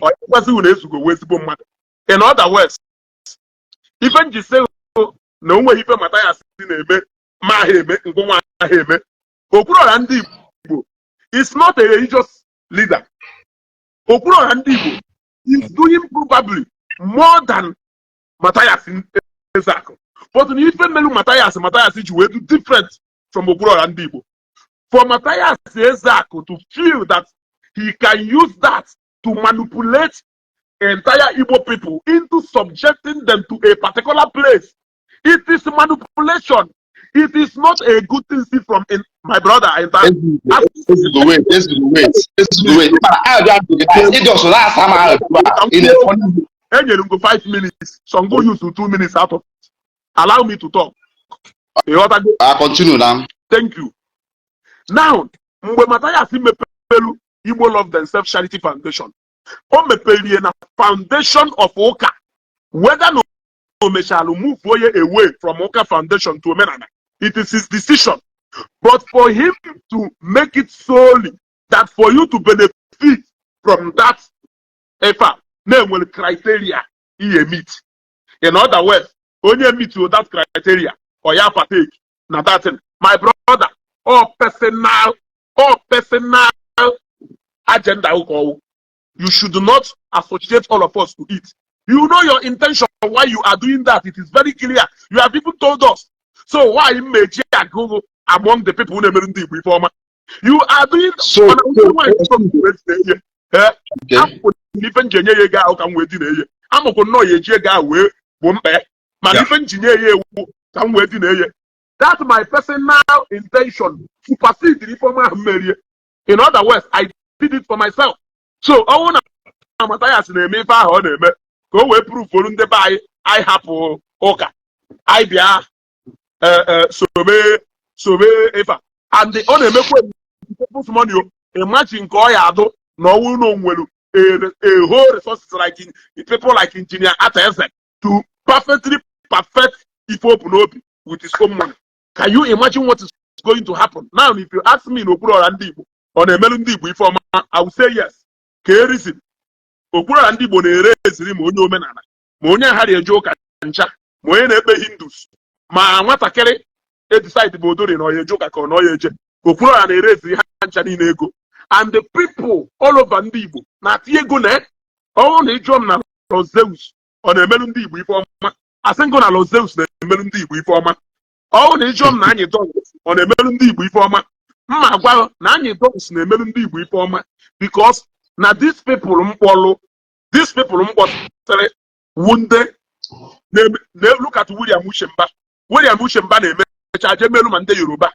ọ gwazi na ezugo wee ezigbo mmadụ. In other words, ife m ji sị na o nweghị ife Mathias na-eme ma ha eme ngụnwa ha eme. Okwuluọra Ndị Igbo is not a religious leader. Okwuluọra Ndị Igbo is doing probably more than Mathias Ezeaku, but na ife melu Mathias ji wee do different from Okwuluọra Ndị Igbo, for Mathias Ezeaku to feel that he can use that to manipulate entire Igbo people into subjecting them to a particular place. It is manipulation. It is not a good thing. See from in, my brother. Entire, Ezugo, wait, Ezugo, wait, Ezugo, wait. Mana ajụjụ ajụ gị, ịjọ so na-asa m ajụjụ a ị na-ekwu. Enyere m go 5 minutes. Some go use to 2 minutes out of it. Allow me to talk. Ịghọtago? Ah, continue now. Thank you. Now, mgbe Mathias mepelu Igbo Love Themselves Charity Foundation, o mepelie na foundation of ụka. Whether na o mechalụ move onye away from ụka foundation to omenala, it is his decision. But for him to make it solely that for you to benefit from that effort, na-enwere criteria ihe meet. In other words, onye meet with that criteria or ya partake na that thing. My brother, all personal agenda ụka ọwụ. You should not associate all of us to it. You know your intention why you are doing that. It is very clear. You have even told us. So why mmeji agụgụ among the people na-emere ndị Igbo ife ọma? You are doing So, Mana nwaanyị chọrọ m wee dị na-enye. Eh? Okay. Amụkwụ na ife nji enye ya ego ahụ ka m wee dị na-enye. Amụkwụ nnọọ ya eji ego ahụ wee bụ mkpa ya. Mana ife njinye ya ewu ka m wee dị na-enye. That my personal intention supersede ife ọma ahụ m merie. In other words, I did it for myself. So ọnwụ na Mathias na-eme ife ahụ ọ na-eme ka o wee prove ndị be anyị, anyị hapụ ụka, anyị bịa sobe sobe ife a. And ọ na-emekwa people's money o. Imagine ka ọ ya adụ na ọnwụ na onwere a whole resources like in, people like Engineer Arthur Eze to perfectly perfect ife open obi with his own money. Can you imagine what is going to happen? Now, if you ask me na Okwuluọra Ndị Igbo ọ na-emerụ ndị Igbo ife ọma, I will say yes. Ka e reason, Okwuluọra Ndị Igbo na-ere eziri ma onye omenala, ma onye aghara eje ụka ncha, ma onye na-ekpe Hindus, ma nwatakịrị e decide bụ odori na ọya eje ụka ka ọ na ọya eje. Okwuluọra na-ere eziri ha ncha niile ego, and the people all over ndị Igbo na-atinye ego na ọnwụ na ịjụọ m na Los Zeus ọ na-emerụ ndị Igbo ife ọma, asị ngụ na Los Zeus na-emerụ ndị Igbo ife ọma. Ọnwụ na ịjụọ m na anyị Dons ọ na-emerụ ndị Igbo ife ọma, mma gwa na anyị Dons na-emerụ ndị Igbo ife ọma, because na these people mkpọlụ, these people mkpọsịrị wu ndị na look at William Uchemba. William Uchemba na-emecha je melu ma ndị Yoruba.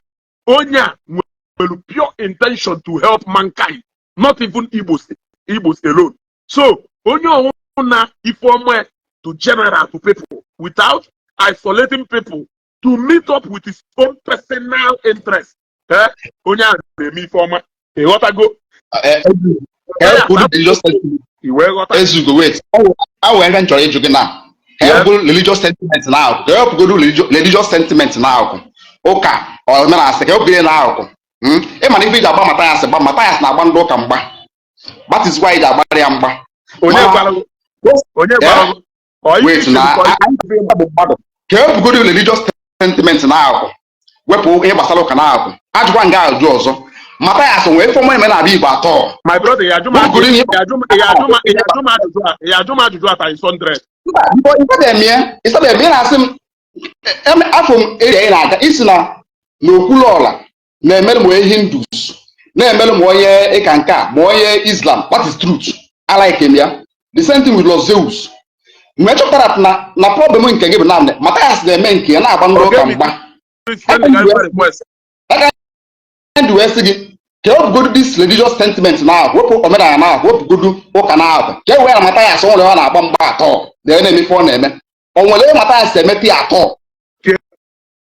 Onye a nwere pure intention to help mankind, not even Igbos alone. So onye ọnwụ na ifeọma to general to people without isolating people to meet up with his own personal interest, eh, onye ahụ na-eme ifeọma. Ịghọtago? I wee ghọta. Ezugo, wait, awụ ebe m chọrọ ịjụ gị na ka Yes. ewepụgodu religious sentiment na akụkụ, ka ewepụgodu religious sentiment na akụkụ, ụka omenala, ka ewepụgodu na akụkụ. Ị ma na ife iji agba Mathias gba, Mathias na-agba ndị ụka mgba. That is why iji agbara ya mgba. Onye Mana gwara gị? Onye gwara gị? Ọ ife wait iche na bụ ka anyị bụ mmadụ, ka ewepụgodu religious sentiment na akụkụ, wepụ ihe gbasara ụka na akụkụ, ajụkwa nga ajụ ọzọ, Mathias nwee ife ọma eme na-abịa Igbo atọ? My brother, ya ajụ m wepụgodu ihe ya ajụ m ya ajụ m ya ajụ m ajụjụ a, ya ajụ m ajụjụ a times 100. Mba, biko, ịsabe m, ị na-asị m afọ m area ị na-aga isi na n'Okwuluọla na-emere m onye Hindus, na-emere m onye ịka nke a, ma onye Islam. What is truth? I like him ya. The same thing with Lord Zeus. Mgbe chọpụtara na problem nke gị bụ na Mathias na-eme nke ya na-agba ndị ụka mgba. Aka ndị wee sị gị ka ewepụgodu this religious sentiment na wepụ omenala na wepụgodu ụka na ahụ, ka e wee na Mathias o nwere ọ na-agba mgba atọ na na-eme ife ọ na-eme, o nwere ebe Mathias emete ya atọ?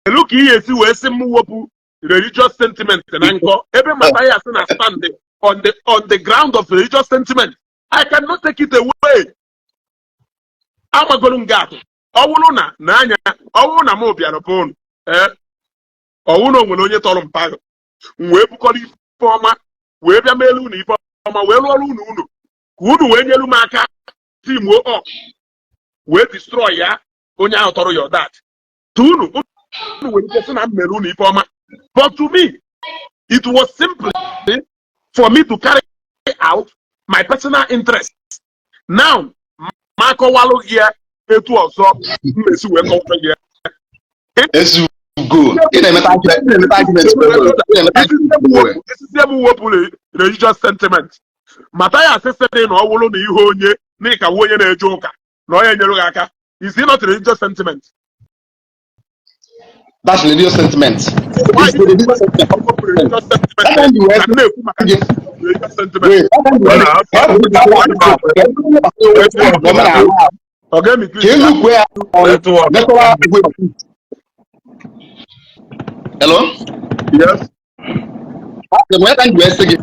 Elu ka ị ga-esi wee sị m wepụ religious sentiment na nkọ ebe Mathias na stand on the ground of religious sentiment? I cannot take it away. Amagolu m gị atụ, ọ bụrụ na n'anya, ọ bụrụ na m bịara be unu, ee, ọ bụrụ na o nwere onye tọrọ mpaghara m wee bukọrọ ife ọma wee bịa meelu unu ife ọma, wee rụọrọ unu unu ka unu wee nyelu m aka team up wee destroy ya, onye ahụ tọrọ your dad, to unu, unu nwere ike sị na m mere unu ife ọma, but to me it was simply for me to carry out my personal interest. Now ma akọwalụ gị ya etu ọzọ m esi wee kọwara gị ya. Ezugo, ị na-emeta argument, ị na-emeta argument well well. Ị na-emeta argument well well. Esizie m wepụ religious sentiment, Mathias sịrị na ọ wụrụ na ihe onye na ịkawu onye na-eje ụka na onye nyere gị aka, is it not religious sentiment? That's religious sentiment. Why? It's the religious sentiment. Religious sentiment. That can be Na m na-ekwu maka gị. religious sentiment. Wait, that can be Ọ na-afọ omenala Ọga mi ka elu kwe ya on Network. natural way of it. Hello? Yes. Asị m, onye ka m ji wee sị gị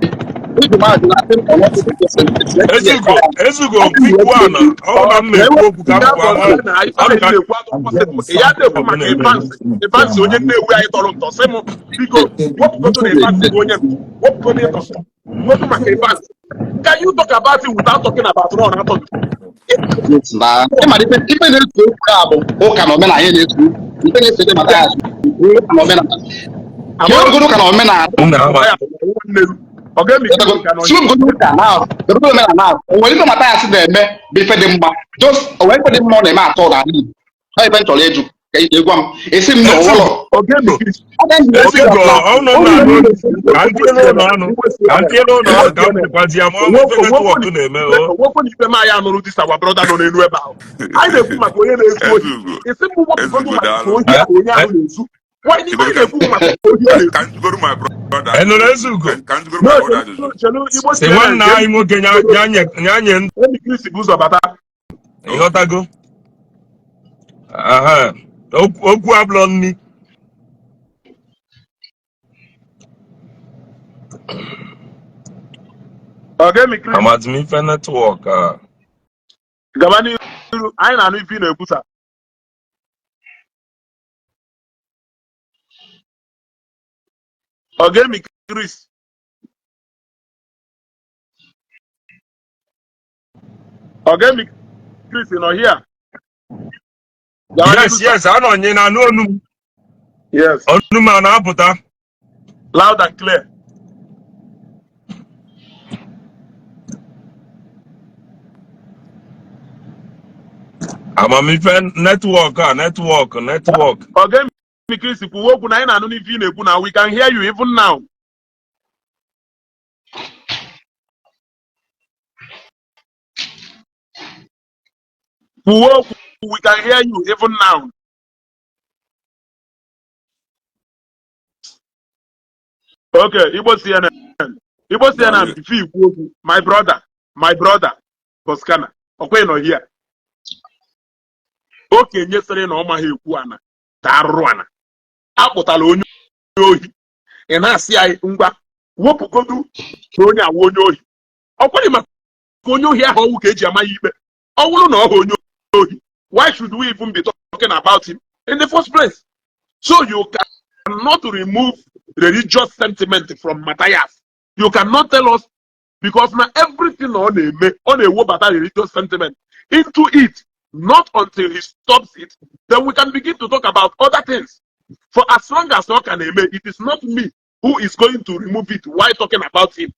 ịjụ maazị na asị m ọ not religious sentiment. Ezugo, Ezugo, quick one. Ọ na m na-ekwu okwu ka m gwa ha. Na ife anyị na-ekwu atọ possible. Ya na-ekwu maka Evans, Evans onye Nnewi anyị tọrọ ntọ, sị m biko wepụgodo na Evans bụ onye ntọ, wepụgodo ịtọ wepụ maka Evans. Can you talk about it without talking about Ron atọ? Na ịma na ife na-eso okwu a bụ ụka na omenala. Ihe na-eso okwu, ife na-eso ebe Mathias, ụka na omenala, ka ewepụgodo ụka na omenala. Nna ama. Si wepụgodo ụka na wepụgodo omenala na o nwere ife Mathias na-eme bụ ife dị mma, just o nwere ife dị mma ọ na-eme atọ n'ala Igbo? Ọ ife m chọrọ ịjụ ka ị gwa m, esi m na ụlọ. Ezugo, ọnụ na-anụ ka m tinyere ụlọ ọnụ, ka m tinyere ụlọ ọnụ, ka m kwukwazi ya ma ọ bụ ife network na-eme o. Onwekwe na ife m anyị anụrụ this our brother nọ n'elu ebe ahụ. Anyị na-ekwu maka onye na-ezu ohi, isi m wepụgodo maka ohi ahụ onye ahụ na-ezu. Why ife anyị na-ekwu maka ohi ọ na-ezu? Ka m jụgoro my brother. Ị nụrụ, Ezugo? Ka m jụgoro my brother ajụjụ. Chelu, Igbo. Si nwanne anyị nwoke ya nye ntị. Emi Chris bụ ụzọ bata. Ịghọtago? Aha. Okwu okwu abụlọ nni. Ọga Emi Chris. Amazi m ife network a. Gaba n'iru, anyị na-anụ ife ị na-ekwusa. Ọga Emi Chris. Ọga Emi Chris nọ here. Gaba Yes. n'iru, sir. Yes, anọ nye na anụ onu m. Yes. Onu m a na-apụta? Loud and clear. Amamife network a, network. Ọga Emi Chris, kwuwe okwu na anyị na-anụ n'ife ị na-ekwu na we can hear you even now. Kwuwe okwu, we can hear you even now. Okay, Igbo CNN, Igbo CNN. Daalụ. Before ikwu okwu, my brother Boskana, ọkwa ị nọ here, okenye sịrị na ọ maghị ekwu ana ta arụrụ ana akpụtala onye ohi, ị na-asị anyị ngwa wepụgodu na onye awụ onye ohi, ọ kweghị maka Onye ohi ahụ ọwụ ka eji ama ya ikpe. Ọ bụrụ na ọ bụ onye ohi, why should we even be talking about him in the first place? So you cannot remove religious sentiment from Matthias. You cannot tell us, because na everything ọ na-eme, ọ na-ewebata religious sentiment into it. Not until he stops it, then we can begin to talk about other things. For as long as ọ ka na-eme, it is not me who is going to remove it while talking about him.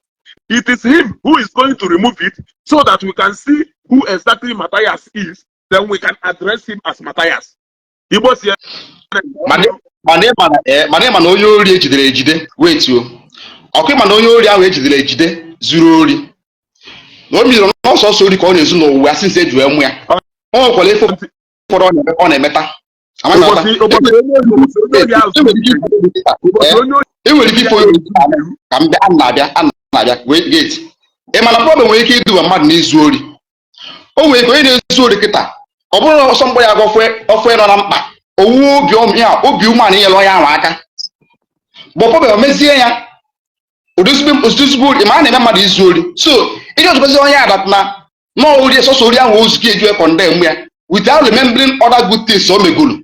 It is him who is going to remove it so that we can see who exactly Matthias is. Then we can address him as Matthias. Igbo si Mana ịma na onye ori ejidere ejide, wait o, ọkwa ịma na onye ori ahụ ejidere ejide zuru ori na o bidoro n'ọsọsọ ori ka ọ na-ezu n'ụwa since eji wee mụ ya, o nwekwara ife ụfọdụ ọ na-emeta. Amaghị m. Ụbọchị onye ori ahụ Enwere ike ife onye kịta, ụbọchị onye ori enwere ike ife onye ori kịta, ka m bịa, a na-abịa, a na-abịa. Wait, gate, ị ma na problem nwere ike iduba mmadụ n'izu ori. O nwere ike onye na-ezu ori kịta, ọ bụrụ na ọsọ mkpọ ya aga ofe nọ na mkpa, owu obi ya, obi umeala inyere onye ahụ aka bụ problem, mezie ya odozigbo ori. Ma a na-eme mmadụ izu ori, so iji ọzọgozi onye adat na nọọ ori, sọsọ ori ahụ ozu eju condemn ya without remembering other good things o megolu.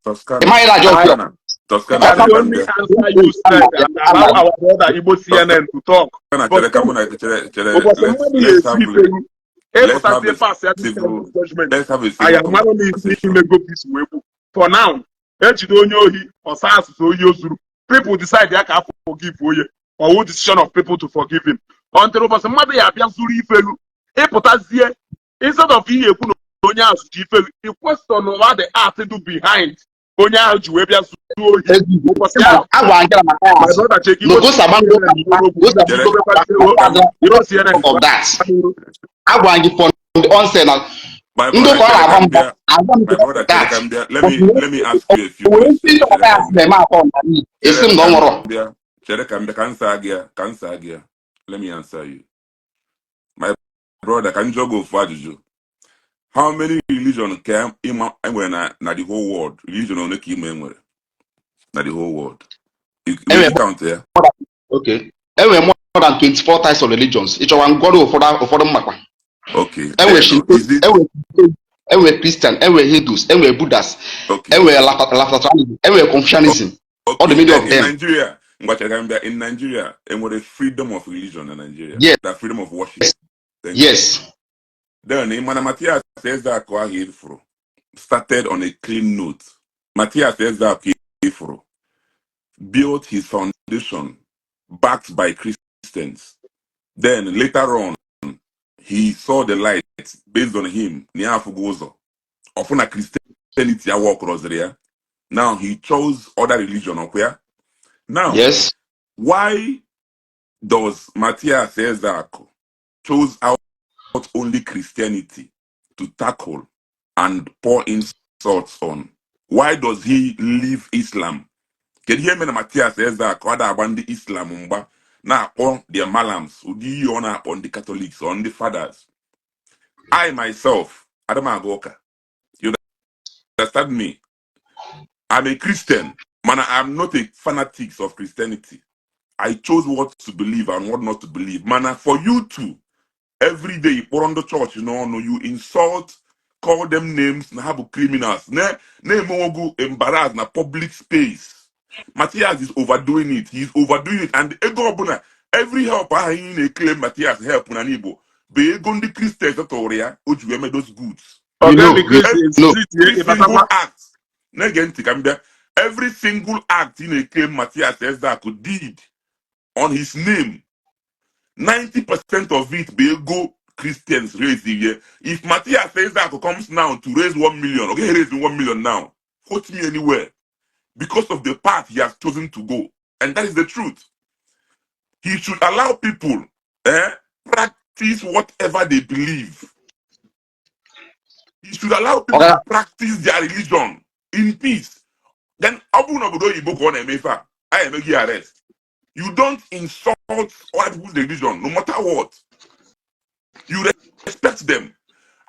Toscana. Ị maghị na ajọ ọfịa. Toscana. Toscana, That's chere the ka m only bịa. answer you said, and allow our brother Igbo CNN to talk. Toscana, But chere ka mụ na chere chere ụbọchị let's mmadụ let's ga-esi have ife gị let's have ịpụtazie a pass ya this kind civil of judgment. Let's have a anyị civil amara na isi conversation. imego peace wee kwu. For now, ejide onye ohi, ọsa asụsụ ohi o zuru, people decide ya ka a forgive onye ọwụ decision of people to forgive him until ụbọchị mmadụ ya abịa zuru ifelu, ịpụtazie, instead of ihe ekwu na onye ahụ zuru ifelu, i question what the art do behind onye ahụ ji wee bịa zuo ohi ụbọchị ahụ. Agwa nke na My Matthias brother Cheki, na ogosi agba ndị ụka mgba, gosi agba Chere ndị ụka mgba Igbo CNN of that. Agwa gị from the onset na My ndị brother, ụka ọ chere na-agba ka m mgba bịa. agwa m My brother, chere that ka m bịa. Let me ask you a few were questions. ndị Chere ka Matthias m bịa. na-eme atọ na esi Chere m na ọ ka m nwụrụ. bịa. Chere ka m bịa ka m saa gị ya, ka m saa gị ya. Let me answer you. My brother, ka m jụọ gị ofu ajụjụ. How many religion ka ịma enwere na the whole world? Religion ole ka ịma enwere na the whole world? I nwere Enwere ike count ya? Okay, enwere more than 24 types of religions. Ịchọwa ngwọrọ ụfọdụ ụfọdụ mmakwa. Okay. Enwere Then Shinto, is it enwere enwere Christian, enwere Hindus, enwere Buddhas, enwere Lafatranism, enwere Confucianism, all the Okay, many then of in them. Nigeria, ngwa chere ka m bịa, in Nigeria, enwere freedom of religion na Nigeria? Yes. That freedom of worship. Thank you. Yes. Then Imana Matthias Ezeaku ahụ ifuru started on a clean note. Matthias Ezeaku ifuru built his foundation backed by Christians. Then later on, he saw the light based on him. Na ya afụgo ụzọ. Ọfụ na Christianity ya workụrọziri ya. Now he chose other religion, ọkwa ya? Now, Yes. why does Matthias Ezeaku chose out only Christianity to tackle and pour insults on? Why does he leave Islam? Kedu ihe mere na Matthias Ezeaku ọ da-agba ndị Islam mgba, na-akpọ their malams ụdị ihe ọ na-akpọ ndị Catholics or ndị fathers? I myself, adị m aga ụka. You understand me? I'm a Christian, man. I'm not a fanatic of Christianity. I chose what to believe and what not to believe. Man, for you to every day you put on the church, no, you insult, call them names, na ha bụ criminals, na na-eme ogu embarrass na public space. Matthias is overdoing it. He's overdoing it. And ego ọbụla, every help ahụ ị na-eclaim Matthias help na n'Igbo bụ ego ndị Christians tụrụ ya o ji wee mee those goods. You know, Oga you Christians know. Every single act, na-ege ntị ka m bịa, every single act ị na-eclaim Matthias Ezeaku did on his name, 90% of it bụ ego Christians raise here. If Matthias Ezeaku comes now to raise 1 million, okay, he raise 1 million now, quote me anywhere, because of the path he has chosen to go. And that is the truth. He should allow people practice whatever they believe. He should allow people Oga, to practice their religion in peace. Then, ọ bụrụ na obodo oyibo ka ọ na-eme ife a, a eme gị arrest. You don't insult other people's religion, no matter what. You respect them.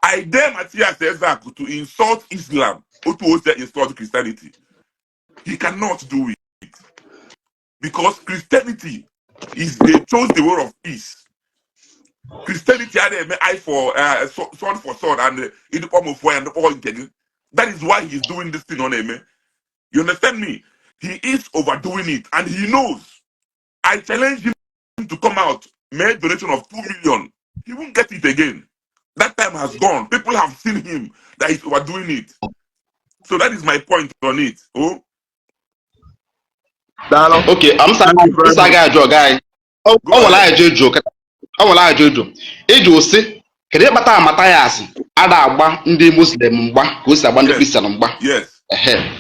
I dare Matthias Ezeaku to insult Islam, otu o si insult Christianity. He cannot do it because Christianity is, they chose the way of peace. Christianity a na-eme eye for sword for sword and ịdịkpọ m ofu anya, ndịkpọ nke gị. That is why he's doing this thing ọ na-eme. You understand me? He is overdoing it and he knows. I challenge him to come out, make donation of 2 million. He won't get it again. That time has gone. People have seen him that he's overdoing it. So that is my point on it. Oh. Daalụ. Okay, I'm Thank you very nsa much. gị ajụ ọga anyị. O Go o nwere ahead. ajụ ịjụ kịta. O nwere ajụ ịjụ sị, kedu ịkpata Mathias ada agba ndị Muslim mgba ka o si agba ndị Christian mgba? Ehe,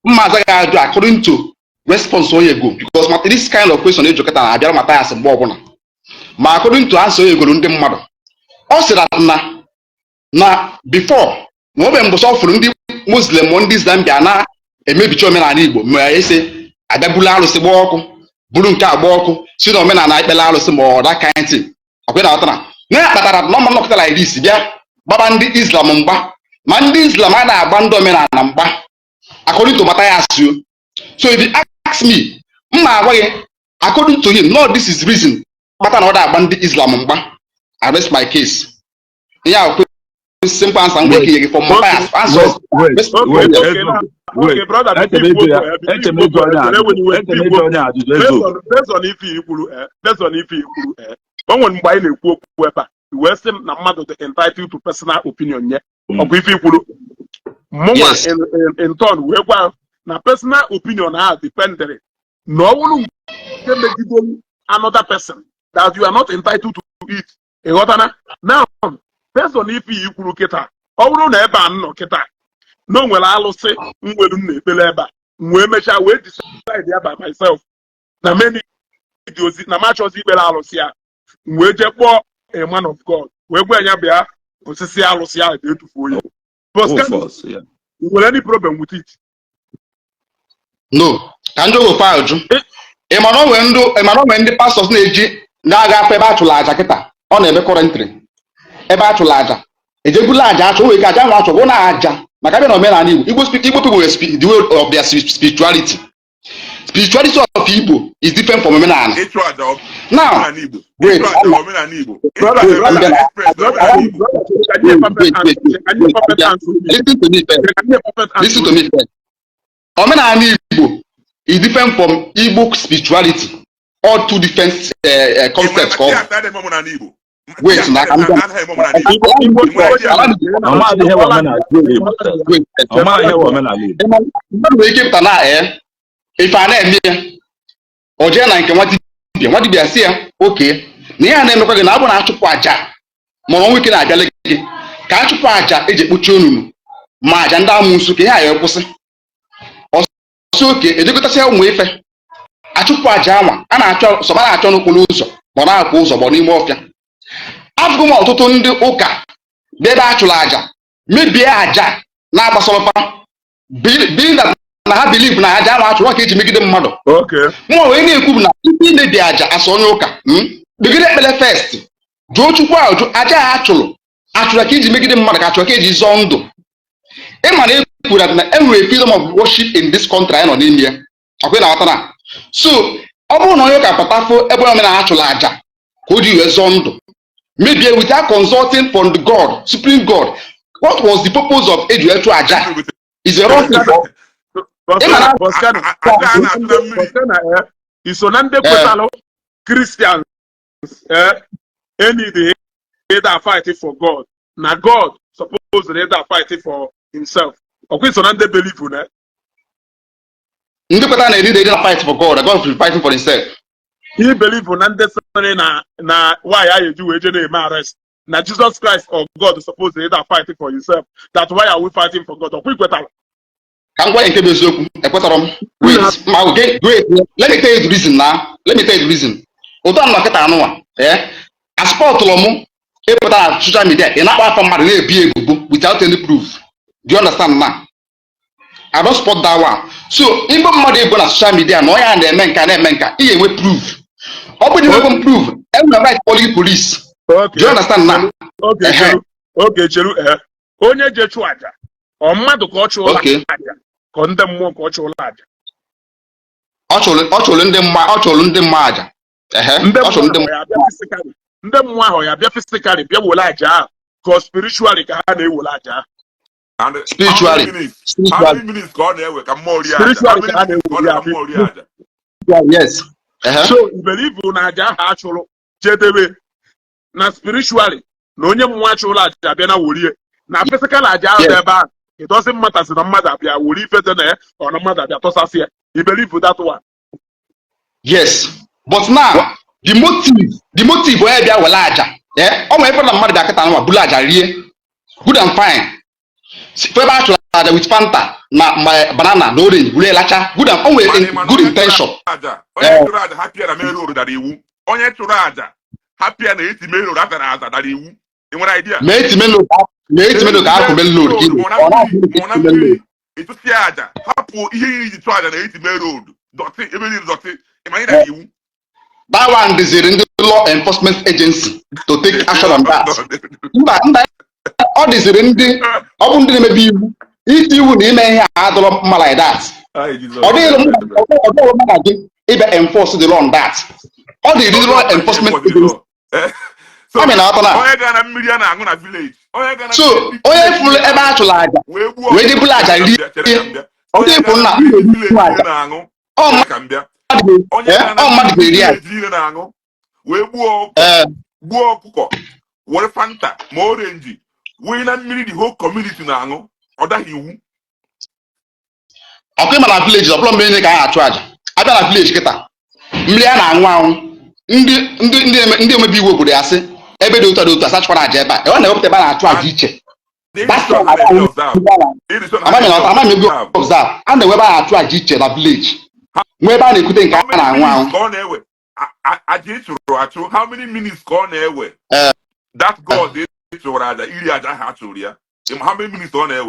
mma aza gị ajụ according to response onye go, because this kind of question ịjụ kịta na-abịara Mathias mgbe ọbụla. Ma according to answer onye goro ndị mmadụ, ọ sịrị na before na obe mbụsọ ọ fụrụ ndị Muslim ma ndị Islam bịa na-emebicha omenala Igbo, ma ese abịa buru arụsị gbaa ọkụ, buru nke agba ọkụ, si na omenala ekpere arụsị ma ọ that kind thing. Ọkwa na aghọtara na ya kpatara na ọma nnọkọta like this bịa gbaba ndị Islam mgba, ma ndị Islam a na-agba ndị omenala mgba, according to Matthias o. So if you ask me, mma agwa gị according to him, no, this is reason kpata na ọ da-agba ndị Islam mgba. I rest my case. Ihe a kwe simple answer m nwere ike inye gị for Matthias answer. Wait, wait. Okay. Wait. Okay. Ezo. Now, Wait. okay, brother, Eche m before ịjụ ikwu ya okwu, before eche m ikwu ịjụ okwu, onye chere ajụjụ when eche m ikwu ịjụ okwu onye ajụjụ, based Ezo. on based on ife i kwuru, based on ife i kwuru, o nwere mgbe anyị na-ekwu okwu ebe a, i wee sị m na mmadụ dị entitled to personal opinion nye. Ọkwa ife i kwuru mụnwa? Yes. In turn wee gwa na personal opinion ahụ dependere na ọ bụrụ nke megidere another person, that you are not entitled to it. Ịghọtana? Now, based on ife i kwuru kịta, ọ bụrụ na ebe a m nọ kịta na o nwere alụsị nwere m na-ekpere ebe a, m wee mechaa wee decide ya by myself na many dị ozi na m achọzi ikpere alụsị a, m wee jee kpọọ a man of God wee gwa ya bịa osisi alụsị ahụ ga-etufuo ya. Oh, Boscan, false, yeah. you nwere any problem with it? No, ka njọ ofe ajụ. Ị ma na o nwere ndị, ị ma na o nwere ndị pastors na-eji na-aga afọ ebe a chụrụ aja kịta, ọ na-eme currently, ebe a chụrụ aja, ejebula aja achụ, o nwere ike aja nwa achụ bụ na aja maka abịa na omenala Igbo. Igbo people nwere the way of their spirituality. Spirituality of Igbo is different from omenala. Ịchụ aja Now, omenala Igbo. wait. Ịchụ aja omenala Igbo. Ịchụ Brother, aja brother, mbịa express brother, omenala Igbo. brother, can you Wait, perfect wait, answer? Wait, Can you wait, perfect mbịa. answer me? Listen to me first. Can you perfect answer Listen to me? Me first. Omenala Igbo is different from Igbo spirituality, all two different Ị ma concepts ka ọ bụ. Matthias adịghị eme omenala Igbo. Wait. Matthias Na ka m bịa. anaghị eme omenala Igbo. Igbo Igbo Ị nwere idea? Allow me. Ọ maghị ihe bụ omenala Igbo. Wait. Ọ maghị ihe bụ omenala Igbo. Mmadụ nwere ike ịpụta na ee ife a na-eme ya, o jee na nke nwa dibịa, nwa dibịa si ya oke na ihe a na-emekwa gị na abụ na achụpụ aja ma ọ nwa ike na-abịala gị, ka achụpụ aja eji ekpochi onunu ma aja ndị amụsụ ka ihe a ya kwụsị. Ọsị oke, ejekọtasịa ụmụ ife, achụpụ aja anwa a na-achọ sọba na-achọ n'okporo ụzọ ma ọ na-akwa ụzọ ma ọ n'ime ọfịa. Afụgo m ọtụtụ ndị ụka bịa ebe a chụrụ aja mebie aja na-agbasọrọfa, being that na ha believe na aja ahụ achụrụ ka eji megide mmadụ. Mụnwa wee na-ekwu bụ na tupu imebi aja asa onye ụka, kpegide ekpere first, jụọ Chukwu ajụ, aja a achụrụ achụrụ ka iji megide mmadụ ka achụrụ ka eji zọọ ndụ? Ịma na ekwuru na e nwere freedom of worship in this country anyị nọ n'ime ya. Ọkwa ị na-aghọta na so ọ bụrụ na onye ụka pụtafụ ebe omenala achụrụ aja ka o ji wee zọọ ndụ mebie without consulting from the God, supreme God, what was the purpose of eji wee chụọ aja? Is a wrong thing for Ịma na- Boscan, Aja a na-atụ na mmiri. Boscan, iso na ndị kwetalụ Christians any the either fight for God na God suppose either fight for himself. Ọkwa iso na ndị believe na Ndị kwetara na eri na fight for God, God will fighting for himself. He believe na ndị sịrị na why a eji wee je na-eme arrest na Jesus Christ or God suppose either fight for himself, that why are we fighting for God? Ọkwa ikwetara? Ka m gwa ya nke bụ eziokwu, ekwetara m. Wait, ma okay, wait, let me tell you the reason. Na let me tell you the reason. Ụtọ anụ nkịta anụnwa ee aspọtụlụ mụ ịpụta na social media, ị na-akpọ afọ mmadụ na-ebi ebubo without any proof. Do you understand? Na I don't support that one. So igbo mmadụ ebo na social media na onye a na-eme nka na-eme nka, ị ga-enwe proof. Ọ bụrụ na enwekwe m proof, enwere right calling police. Do you understand now? Okay. Ehe. Cheru, okay, cheru. Onye je chụ aja, ọ mmadụ ka ọ chụụla aja, ka ọ ndị mmụọ ka ọ chụụla aja? Ọ chụrụ ndị mma, ọ chụrụ ndị mma aja. Ehe. Ndị Ọ chụrụ ndị mmụọ ya abịa physically? Ndị mmụọ ahụ ya bịa physically bịa were aja ahụ, ka ọ spiritually ka ha na-ewere aja ahụ? And how many Spiritually. minutes, how Spiritually. many minutes ka ọ na-ewe ka mmụọ rie aja? How Spiritually many ka ha minutes ka ọ na-ewere na ya. ka mmụọ rie aja? Yes. So iberibe na aja ahụ achụrụ jedebe na spiritually, na onye mmụọ achụrụ aja abịa na worie na physical aja ahụ dị ebe ahụ, it doesn't matter si na mmadụ abịa were ife dị na ya, ọ na mmadụ abịa tọsasị ya. You believe that one? Yes, but now the motive onye bịa were aja, ọ nwere ebe na mmadụ bịa kịta nwa bulu aja rie, good and fine. Ebe a chụrụ aja with Fanta na banana na orange buru lacha, good and o nwere Mana ịma na good onye chụrụ intention. aja, onye chụrụ aja hapịa na main road dara iwu. Onye chụrụ aja hapịa na eti main road atara aza dara iwu. Ị nwere idea? Ma eti main road, ma eti main road ka akụ main road ka ma ọ na ọ na-akụ mmiri, ma ọ na main road. Mmiri ịtụsịa aja, hapụ ihe iji chụọ aja na eti main road, dirty, ebe niile dirty, ị ma anyị dara iwu. That one dịziri ndị law enforcement agency to take action on that. Mba, mba, ọ dịziri ndị ọ bụ ndị na-emebi iwu iti iwu na ime ihe a adọrọ mma like that. Ai, Jesus. Ọ dịghị ọ dịghị mma na gị ịbịa enforce the law on that. Ọ dịrị ndị law enforcement agency. So Amị na-atọ na onye gara na mmiri a na-aṅụ na village, onye gara na so mmiri onye fụrụ ebe a chụrụ aja wee gbuo wee je bulu aja Chere ka m rie bịa, chere ka m bịa. ọ Onye dị gara na na m mmiri ga-eri village aja niile na-aṅụ, ọ chere ka m bịa. Mmadụ Onye gara na ọ mmadụ mmiri ga-eri aja. Village niile na-aṅụ wee gbuo ọkụkọ, gbuo ọkụkọ, were Fanta ma orange wee na mmiri the whole community na-aṅụ, ọ daghị iwu? Ọkụ ịma na village, ọ bụla mmiri niile ka a na-achụ aja. Abịa na village kịta, mmiri a na-aṅụ anwụ, ndị omebe iwu obodo ya sị ebe dị otu a dị otu a sachụkwara aja ebe a, ebe a na-ewepụta ebe a na-achụ aja iche. That's Ịdị why na na-eme observe. Ịdị sure na ha amaghị na na-eme amaghị m ebe observe. Observe, a na-enwe ebe a na-achụ aja iche na village, nwee ebe a na-ekute nke How a many na-aṅụ minutes anwụ. ka ọ na-ewe aja ị chụrụ achụ? How many minutes ka ọ na-ewe that god ị chụrụ aja iri aja ahụ a chụrụ ya? Ị ma how many minutes ọ na-ewe?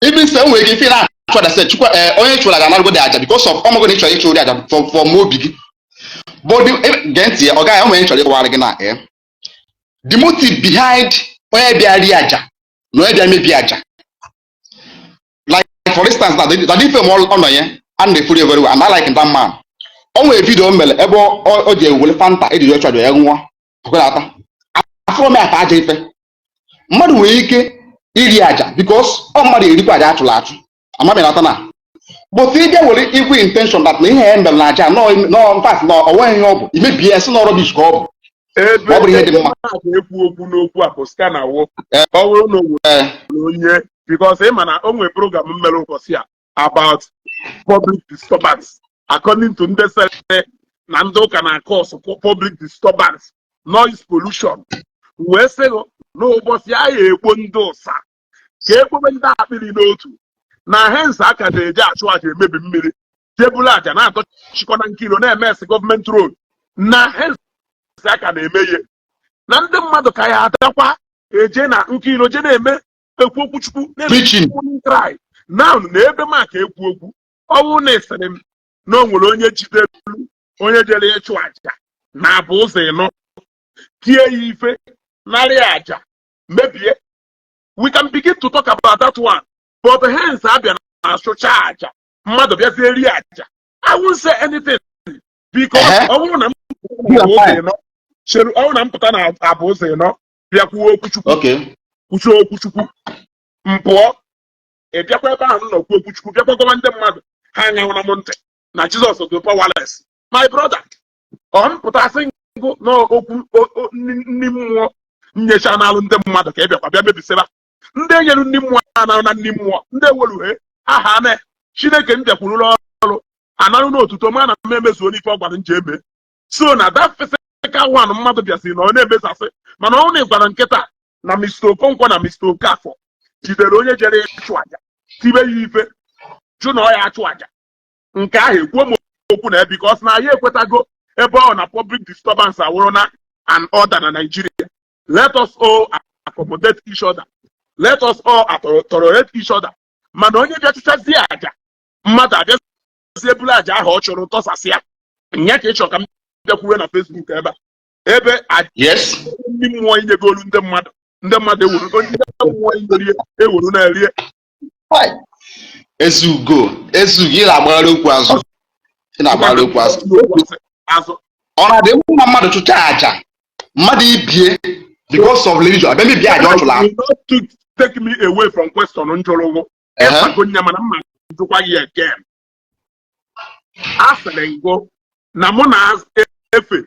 Even sef nwere ike ife na-achụ aja sef, chukwu onye chụrụ aja anarugo dị aja because of ọmụgo na ị chọrọ ịchụ ụdị aja from obi gị. But gee ntị ya, ọ gaghị o nwere chọrọ ịkọwara gị na the motive behind onye bịa rie aja na onye bịa mebi aja. Like for instance, na the film ọ nọ ya a na-efuri very well and I like that man. O nwere video o mere ebe o ji ewere Fanta eji chụ aja ya ṅụọ ọkụnata. Afụrụ m ya ka aja ife mmadụ nwere ike iri aja because ọ mmadụ erikwa aja achụrụ achụ, amaghị na na but ị bịa were evil intention that na ihe ya mere na aja no no, in fact na ọ nweghị ihe ọ bụ, imebie ya, sị na rubbish ka ọ bụ. Ebe Ma ọ bụrụ ihe dị ebe mma. mmadụ ekwu okwu n'okwu a bụ scanner wụ ọ bụrụ na o nwere onye, because ị ma na o nwere program mere ụbọchị a about public disturbance, according to ndị sere na ndị ụka na cause public disturbance, noise pollution, wee sị n'ụbọchị a ya ekpo ndị ụsa ka ekpobe ndị akpịrị n'otu na hence aka na-eji achụ aja emebi mmiri, jebulu aja na-adọchikọ na nkilo na-eme esi government road na hence aka na-eme ihe na ndị mmadụ ka ya adakwa eje na nkilo je na-eme ekwu okwu Chukwu na-eme Preaching. cry now na ebe maka ekwu okwu. Ọ bụrụ na ịsịrị m na o nwere onye jidere onye jere ịchụ aja na abụ ụzọ ịnọ tie ya ife narị aja mebie, we can begin to talk about that one. But hence abịa na asụcha aja, mmadụ bịazie rie aja, I won't say anything because ọ bụrụ na m pụta na abụ ụzọ ịnọ chere, ọ bụrụ na m pụta na abụ ụzọ ịnọ bịa kwuo okwu Chukwu, kwuchie okwu Chukwu, m pụọ, ị bịakwa ebe ahụ m nọ kwuo okwu Chukwu, bịakwa gwawa ndị mmadụ ha anyanwụna m ntị na Jizọs dị powerless. My brother, ọ m pụtasị ngụ n'okwu nni mmụọ nyecha n'alụ ndị mmadụ ka ị bịakwa bịa mebisiba ndị enyere ndị mmụọ anarụ na ndị mmụọ ndị eweluhe aha na Chineke m bịakwuru ọrụ anarụ n'otuto ma na m emezuo n'ife ọ gwara m ji eme. So na that physical one mmadụ bịasị na ọ na-emesasị, mana ọ na gwara nkịta na Mr. Okonkwo na Mr. Okafọ jidere onye jere ịchụ aja, tibe ya ife, jụ na ọ ya achụ aja nke ahụ, ekwuo m okwu na because na anyị ekwetago ebe ọ na public disturbance awụrụ na an order na Nigeria. Let us all accommodate each other, let us all tolerate each other. Mana onye bịa chụchazie aja, mmadụ abịazie buru aja ahụ ọ chọrọ tọsasịa nya, ka ị chọrọ ka m bịakwuwe na Facebook ebe a ebe aja ndị mmụọ inyegolu ndị mmadụ, ndị mmadụ ewuru ndị mmụọ inyerie ewuru na-erie. Hai. Ezugo, ezugo, ị na-agbagharị okwu azụ, ị na-agbagharị okwu azụ. Azụ. Ọ na-adị mma mmadụ chụcha aja Mmadụ ibie because of religion abịa mebie aja ọ chụrụ You not to take me away from question m jụrụ gụ. Ịsago nya, mana mma jụkwa gị again. A sịrị ngụ na mụ na-efe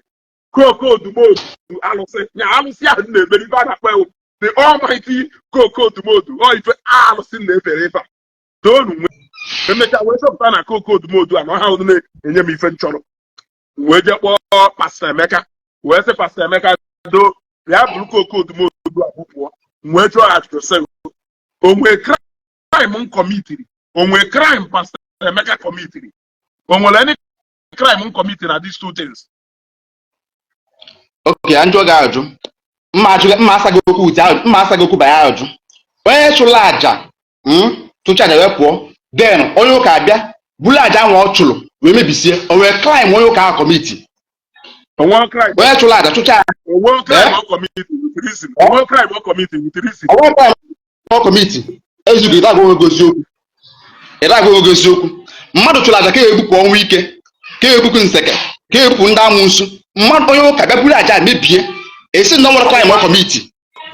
koko odumodu, alụsị nya, alụsị ahụ m na-emere ife a na-akpọ ewu, the almighty koko odumodu, ọ ife alụsị m na-efere ife a toonu. Nwee emechaa wee chọpụta na koko odumodu a na ọha unu na-enye m ife m chọrọ, wee jee kpọọ Pastor Emeka, wee sị Pastor Emeka do bịa bụrụ koko odumodu a bupụọ. Wee jụọ ya ajụjụ sị, o nwee crime m commitiri? O nwee crime Pastor Emeka commitiri? O nwere any crime m commitiri na these two things? Oke ya njọ gị ajụ, mma ajụ, mma asa gị okwu ute ajụ, mma asa gị okwu banye ajụ. Onye chụrụ aja, tụcha aja wee pụọ, then onye ụka abịa buru aja ahụ ọ chụrụ wee mebisie, o nwere crime onye ụka ahụ commit? Onwe crime? Onye chụrụ aja tụcha. Onwe crime ọ commit with reason? Onwe crime ọ commit with reason? O nwere crime ọ commit? Ezugo, ịdaga onwe gị eziokwu, ịdaga onwe gị eziokwu. Mmadụ chụrụ aja ka egbupụ ọnwụ ike, ka egbupụ nseke, ka egbupụ ndị amụnsu. Mmadụ, onye ụka bịa buru aja mebie, esi na ọ nwere crime ọ commit?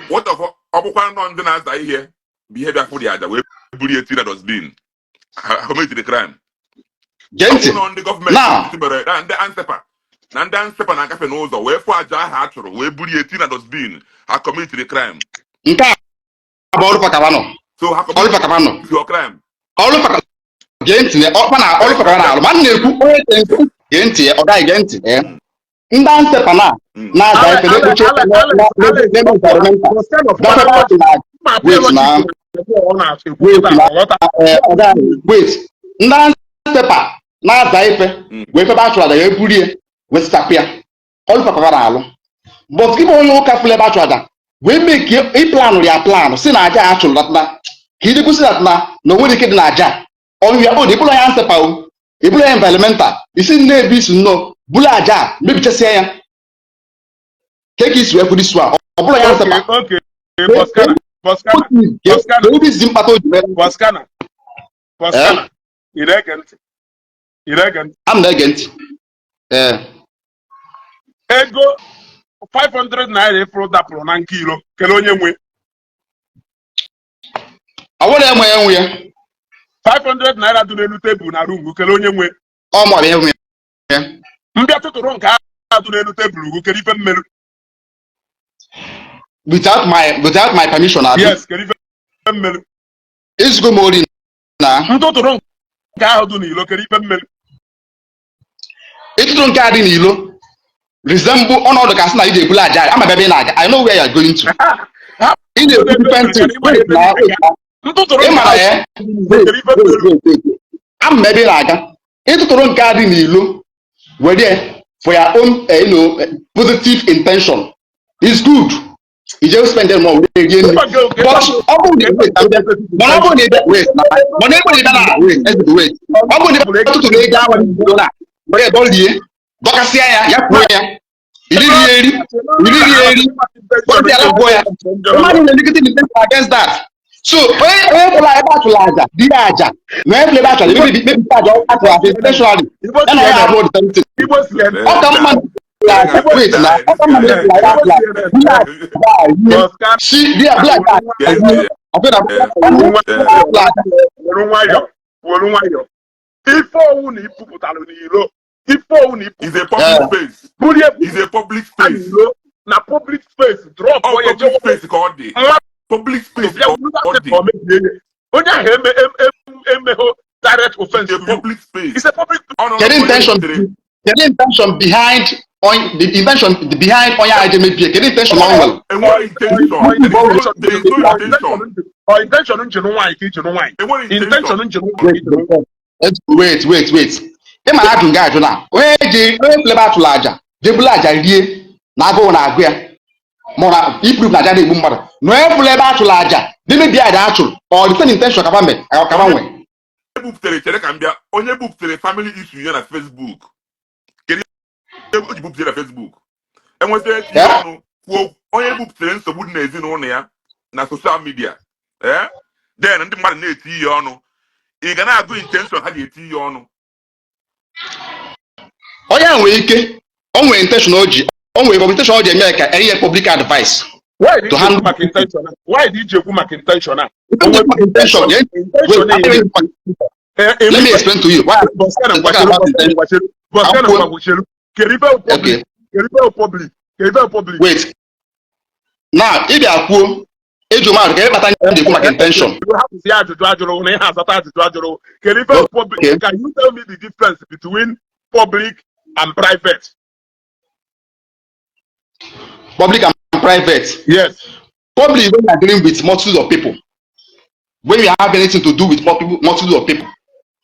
What of ọ bụkwa nọ ndị na-aza ihe bụ ihe bịa fụrụ aja wee buru ya tiri na dustbin, ha commit the crime? Gee Ọ ntị. bụ nọ ndị gọọmenti Now mere na ndị ANSEPA, na ndị ANSEPA na-agafe n'ụzọ wee fụ aja ahụ a chụrụ wee buru ya tiri na dustbin, ha commit the crime? Nke a bụ ọrụ fakaba nọ. So ha Ọrụ commit fakaba nọ. your crime? Ọrụ faka, gee ntị na ọkpa na ọrụ fakaba na-alụ ma m na-ekwu. Onye gee ntị, gee ntị ya, ọ gaghị gee ntị ee. Ndị ANSEPA na na-aza ife na-ekpuchi na-eme environmental gafebe atụ na wait na wait na ee, ọ gaghị wait. Ndị ANSEPA na-aza ife wee febe achụrụ aja ya eburie wee sachapụ ya, ọrụ fakaba na-alụ. But gị bụ onye ụka fụrụ ebe achụrụ aja wee mekie ịplanụ ya plan si na aja a chụrụ na ka ị gosi na na o nwere ike dị na aja ọrụ ya o dị. Ịbụrụ ya ANSEPA o, ịbụrụ ya environmental, isi nne ebe isi nnọọ bụrụ aja a mebichasịa ya ka ka isi wee fụ this one, ọ bụrụ ya ANSEPA. Okay, Boskana, Boskana, Boskana. Ka isi mkpata o ji mee. Boskana, Boskana, ị na-ege ntị? Ị na-ege ntị? A m na-ege ntị, ee. Ego 500 naira ịfụrụ dapụrụ na nke iro, kelee onye nwe? Ọ bụrụ enwe enwe ya. 500 naira dị n'elu tebụl na room, kelee onye nwe? Ọ mụ abịa enwe ya. Mbịa tụtụrụ nke ahụ dị n'elu tebụl gụ, kedu ife mmerụ? Without my permission, abi? Yes, kedu ife mmerụ? Izugo m ori na. Ntụtụrụ nke ahụ dị n'ilo, kedu ife mmerụ? Ịtụtụ nke a dị n'ilo resemble ọnọdụ ka sị na ị ga-ebulu aja. Ama ebe ị na-aga. I know where you are going to. Ị na-ekwu different thing. Wait na, wait na. Ntụtụrụ Ị nke mara ahụ ya. Wait, kedu ife wait, mmerụ? Wait, wait. Ama m ebe ị na-aga. Ịtụtụrụ nke a dị n'ilo were for your own positive intention is good. Ije spend more were rie nri, but ọ bụrụ na wait na mbịa, mana ọ bụrụ na ị bịa, wait na, mana ebe na ị bịa na, wait, ezigbo, wait, ọ bụrụ na ị bịa tụtụrụ ego ahụ n'ilo na were dọlie dọkasịa ya, ya kwuo ya iriri ya eri, iriri ya eri, wepụ ya, lapụọ ya, mmadụ na negative intention against that. So onye bụla ebe a chụrụ aja dị ya aja na onye bụla ebe a chụrụ aja mebi mebi aja a chụrụ aja intentionally ya na ya abụọ the same thing. Igbo CNN. Ọ ka mma na aja, wait na, ọ ka mma na ebula ya abụla bụla aja rie si di ya bụla aja rie ọbụla bụla aja. Were nwayọ, were nwayọ. Ife owu na ipupụtara n'iro, ife owu na Is a public space. bulie Is a public space. n'iro na public space drop Ọ onye public space ka ọ dị. Mmadụ Public space bịa ka buru ọ dị. ọ mebie ya, onye ahụ eme emegho direct offense It's a to you. public space. It's a public Ọ nọ Kedu n'onye intention? butere. Kedu intention behind on the intention behind onye ahụ je mebie? Kedu intention ọ nwere? Enwere intention. There is no intention. Ọ intention njinụ nwaanyị ka ijinụ nwaanyị. Enwere intention intention. Njinụ nwaanyị ka ijinụ nwaanyị. Wait, wait, wait. Ị ma ajụ nga ajụ na onye ji onye ebe atụrụ aja jebulu aja rie na agụụ na-agụ ya, ma ọ na iprove na aja na-egbu mmadụ, na onye bụla ebe atụrụ aja dị mebie aja a chụrụ, ọ the same intention kaba me kaba nwe? Onye buputere, chere ka m bịa, onye buputere family issue ya na Facebook, kedu ihe o ji buputere na Facebook? Enweta etinye ọnụ kwuo onye buputere nsogbu dị n'ezinụlọ ya na social media, ee, then ndị mmadụ na-eti ihe ọnụ, ị ga na-agụ intention ha ga-eti ihe ọnụ? Onye a nwere ike o nwere intention o ji O nwere communication ọ ji eme ka enye public advice Why did to you ekwu handle maka intention a? Why did you ekwu maka intention a? Intention. Yeah? Intention Wait, let me explain to you why I'm talking about intention. Bọsikana Akwụkwọ- ngwagwuchelu. Kedu ife bụ public? Okay. Kedu ife bụ public? Kedu ife bụ public? Wait. Now, ị bịa kwuo ịjụ mmadụ ka ịkpata ndị ekwu maka intention. Hapụzi ajụjụ ajụrụ na ihe azata ajụjụ ajụrụ. Kedu ife bụ public? Okay. Can you tell me the difference between public and private? Public and private. Yes. Public is when you are dealing with multitude of people. When you have anything to do with more people, multitude of people,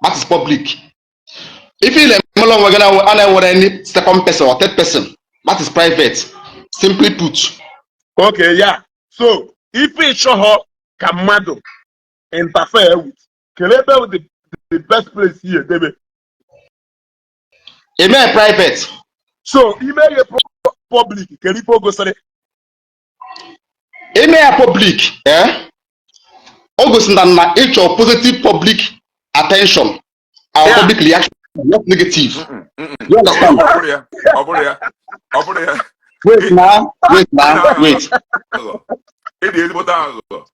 that is public. If you no longer gonna any second person or third person, that is private. Simply put. Okay, yeah. So, ife ị chọghọ ka mmadụ interfere with, kedu ebe bụ the best place here debe? Eme private. So, ime ihe public, kedu ife o gosiri? Eme ya public, eh? O gosi na ịchọ positive public attention or public reaction, not negative. You understand? Ọ bụrụ ya, ọ bụrụ ya, ọ bụrụ ya. Wait now, wait now, wait. Aghụghọ. Ịdị ezigbote aghụghọ.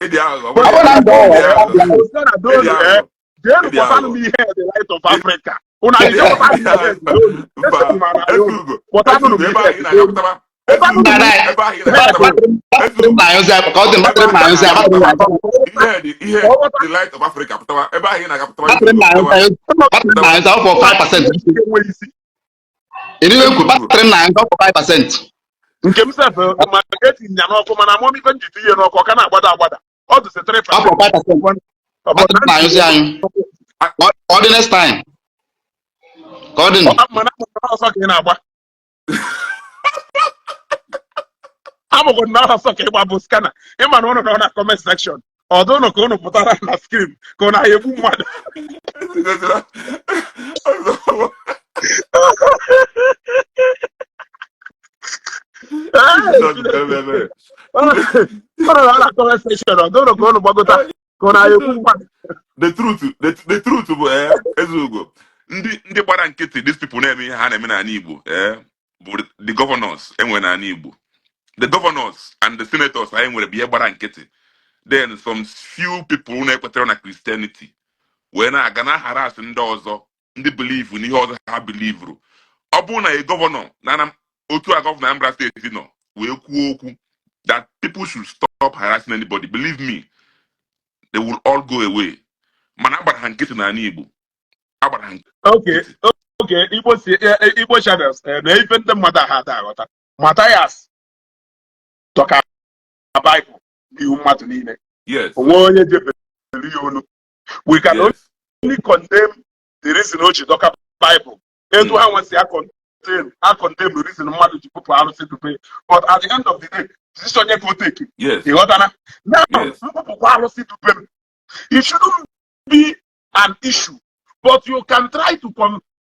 Ịdị aghụghọ. Ọ bụrụ na ndụ Ịdị ọghọ, aghụghọ. Bọsikana Ịdị dolu, eh? aghụghọ. Jeenu Ịdị kpọtanụ m aghụghọ. ihe the Light of Africa. Unu anyị kpọtanụ m ihe dolu. Mba, Esekwu m ala ya olu. Ezugo. Kpọtanụ m Ezugo, ebe ihe ahụ ị dolu. na-agapụtaba. Kpọtanụ m Ezugo, Nna, ebe ahụ ị na-agapụtaba. battery m na-anyụzi akpa ka ọ dị, battery m na-anyụzi, battery m na-anyụzi. Ihe dị ihe the Light of Africa pụtawa ebe ahụ ị na-agapụtawa. Battery m na-anyụzi, battery m na-anyụzi ọ for 5%. Enweghị isi. Eriwe nkwu, battery m na-anyụzi ọ for 5%. Nke m sef ma etinye ya n'ọkụ, mana amụm ife nji tinye n'ọkụ, ọ ka na-agbada agbada. Ọ dịsị 3%. Ọ for 5%. Battery m na-anyụzi anyụ. Ka ọ dị next time. Ka ọ dị nụ. Mana ọsọ ka ị na-agba. Amụgụ na ọsọ ka ịgba bụ scanner. Ịma na ụnụ nọ na comment section. Ọdụ ụnụ ka ụnụ pụtara na screen ka ụnụ ahịa egbu mmadụ. Jizọs. Ebere. Ụnụ nọ na comment section. Ọdụ ụnụ ka ụnụ gbagota ka ụnụ ahịa egbu mmadụ. The truth bụ, Ezugo, ndị gbara nkịtị these people na-eme ihe ha na-eme n'ala Igbo, bụ the governors enwere n'ala Igbo, the governors and the senators anyị nwere bụ ihe gbara nkịtị. Then some few people na-ekwetara na Christianity wee na-aga na harass ndị ọzọ, ndị believe n'ihe ọzọ ha believeru. Ọ bụrụ na a governor na otu a governor Anambra State nọ wee kwuo okwu that people should stop harassing anybody, believe me, they will all go away. Mana agbara ha nkịtị n'ala Igbo, agbara ha nkịtị. Okay, Igbo si Igbo channels, na ife ndị mmadụ ha ada aghọta. Matthias dọka Bible n'ihu mmadụ niile. Onwe onye jebere ya onu. We can only condemn the reason o ji dọka Bible. Etu ha nwesị a condemn the reason mmadụ ji bupụ arụsị dupe. But at the end of the day, decision onye ka o take. Yes. Ị ghọtara? Now, Yes. mbupụkwa arụsị dupe m. It shouldn't be an issue, but you can try to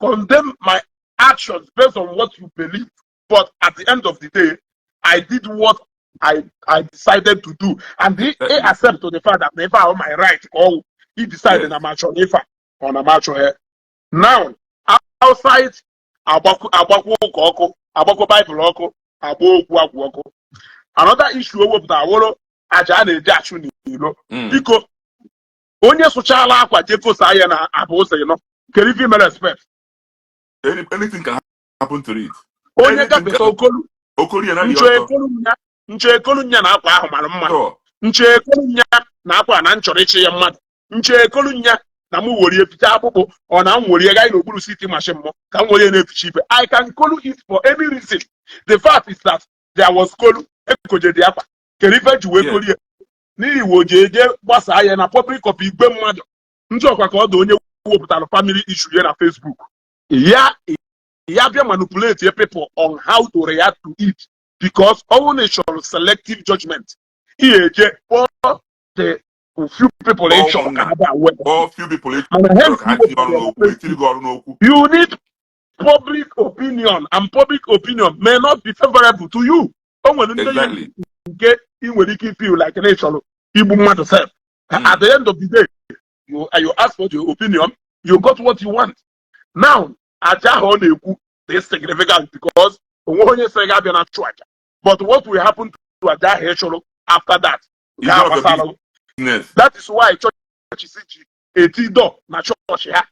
condemn my actions based on what you believe. But at the end of the day, I did what I decided to do. And he accept to the fact that if I have my right, or he decided I'm actually if I on a match here. Now, outside agbakwu ụka ọkụ, agbakwu Bible ọkụ, agba okwu agwụ ọkụ. Another issue ewepụtara wụrụ aja a na-eji achụ n'ilo. Biko, onye sụchala akwa jee kosa ya na abụ ụzọ ịnọ, kedu ife ime respect? Anything can happen to it. Onye Anything gafeta okolu Okori ya na nchọ ọtọ. ekolu nya, nchọ ekolu nya na akwa ahụ mara mma. Nchọ ekolu nya na akwa na nchọrọ ịchị ya mmadụ. Nchọ ekolu nya na m werie ficha akpụkpụ ọ na m werie gaa n'okpuru siti machine mụ ka m werie na-eficha ife. I can kolu it for any reason. The fact is that there was kolu ekoje dị akwa. Kedu ife ji wee kolie? N'ihi wo ji eje gbasaa ya na public of igwe mmadụ. Ndị ọkwa ka ọ dị onye wepụtara family issue ya na Facebook ya, ya bịa manipulate people on how to react to it, because ọnwụ na ị chọrọ selective judgment, ị eje kpọọ the few people ị chọrọ ka ha bịa wee All few people ị mana chọrọ hence ka ha tinye ọnụ n'okwu, etiri gị ọrụ n'okwu. You need public opinion, and public opinion may not be favorable to you. O nwere ndị nke ị nwere ike feel like na ị chọrọ igbu mmadụ sef. At the end of the day, you ask for your opinion, you got what you want. Now, aja ahụ ọ na-ekwu dị significant because Onwe onye sịrị gị abịa na chụ aja, but what will happen to aja ahụ ị chụrụ after that, It's nke none of your gbasara gị. business. That is why chọọchị si ji eti dọ na chọọchị ha,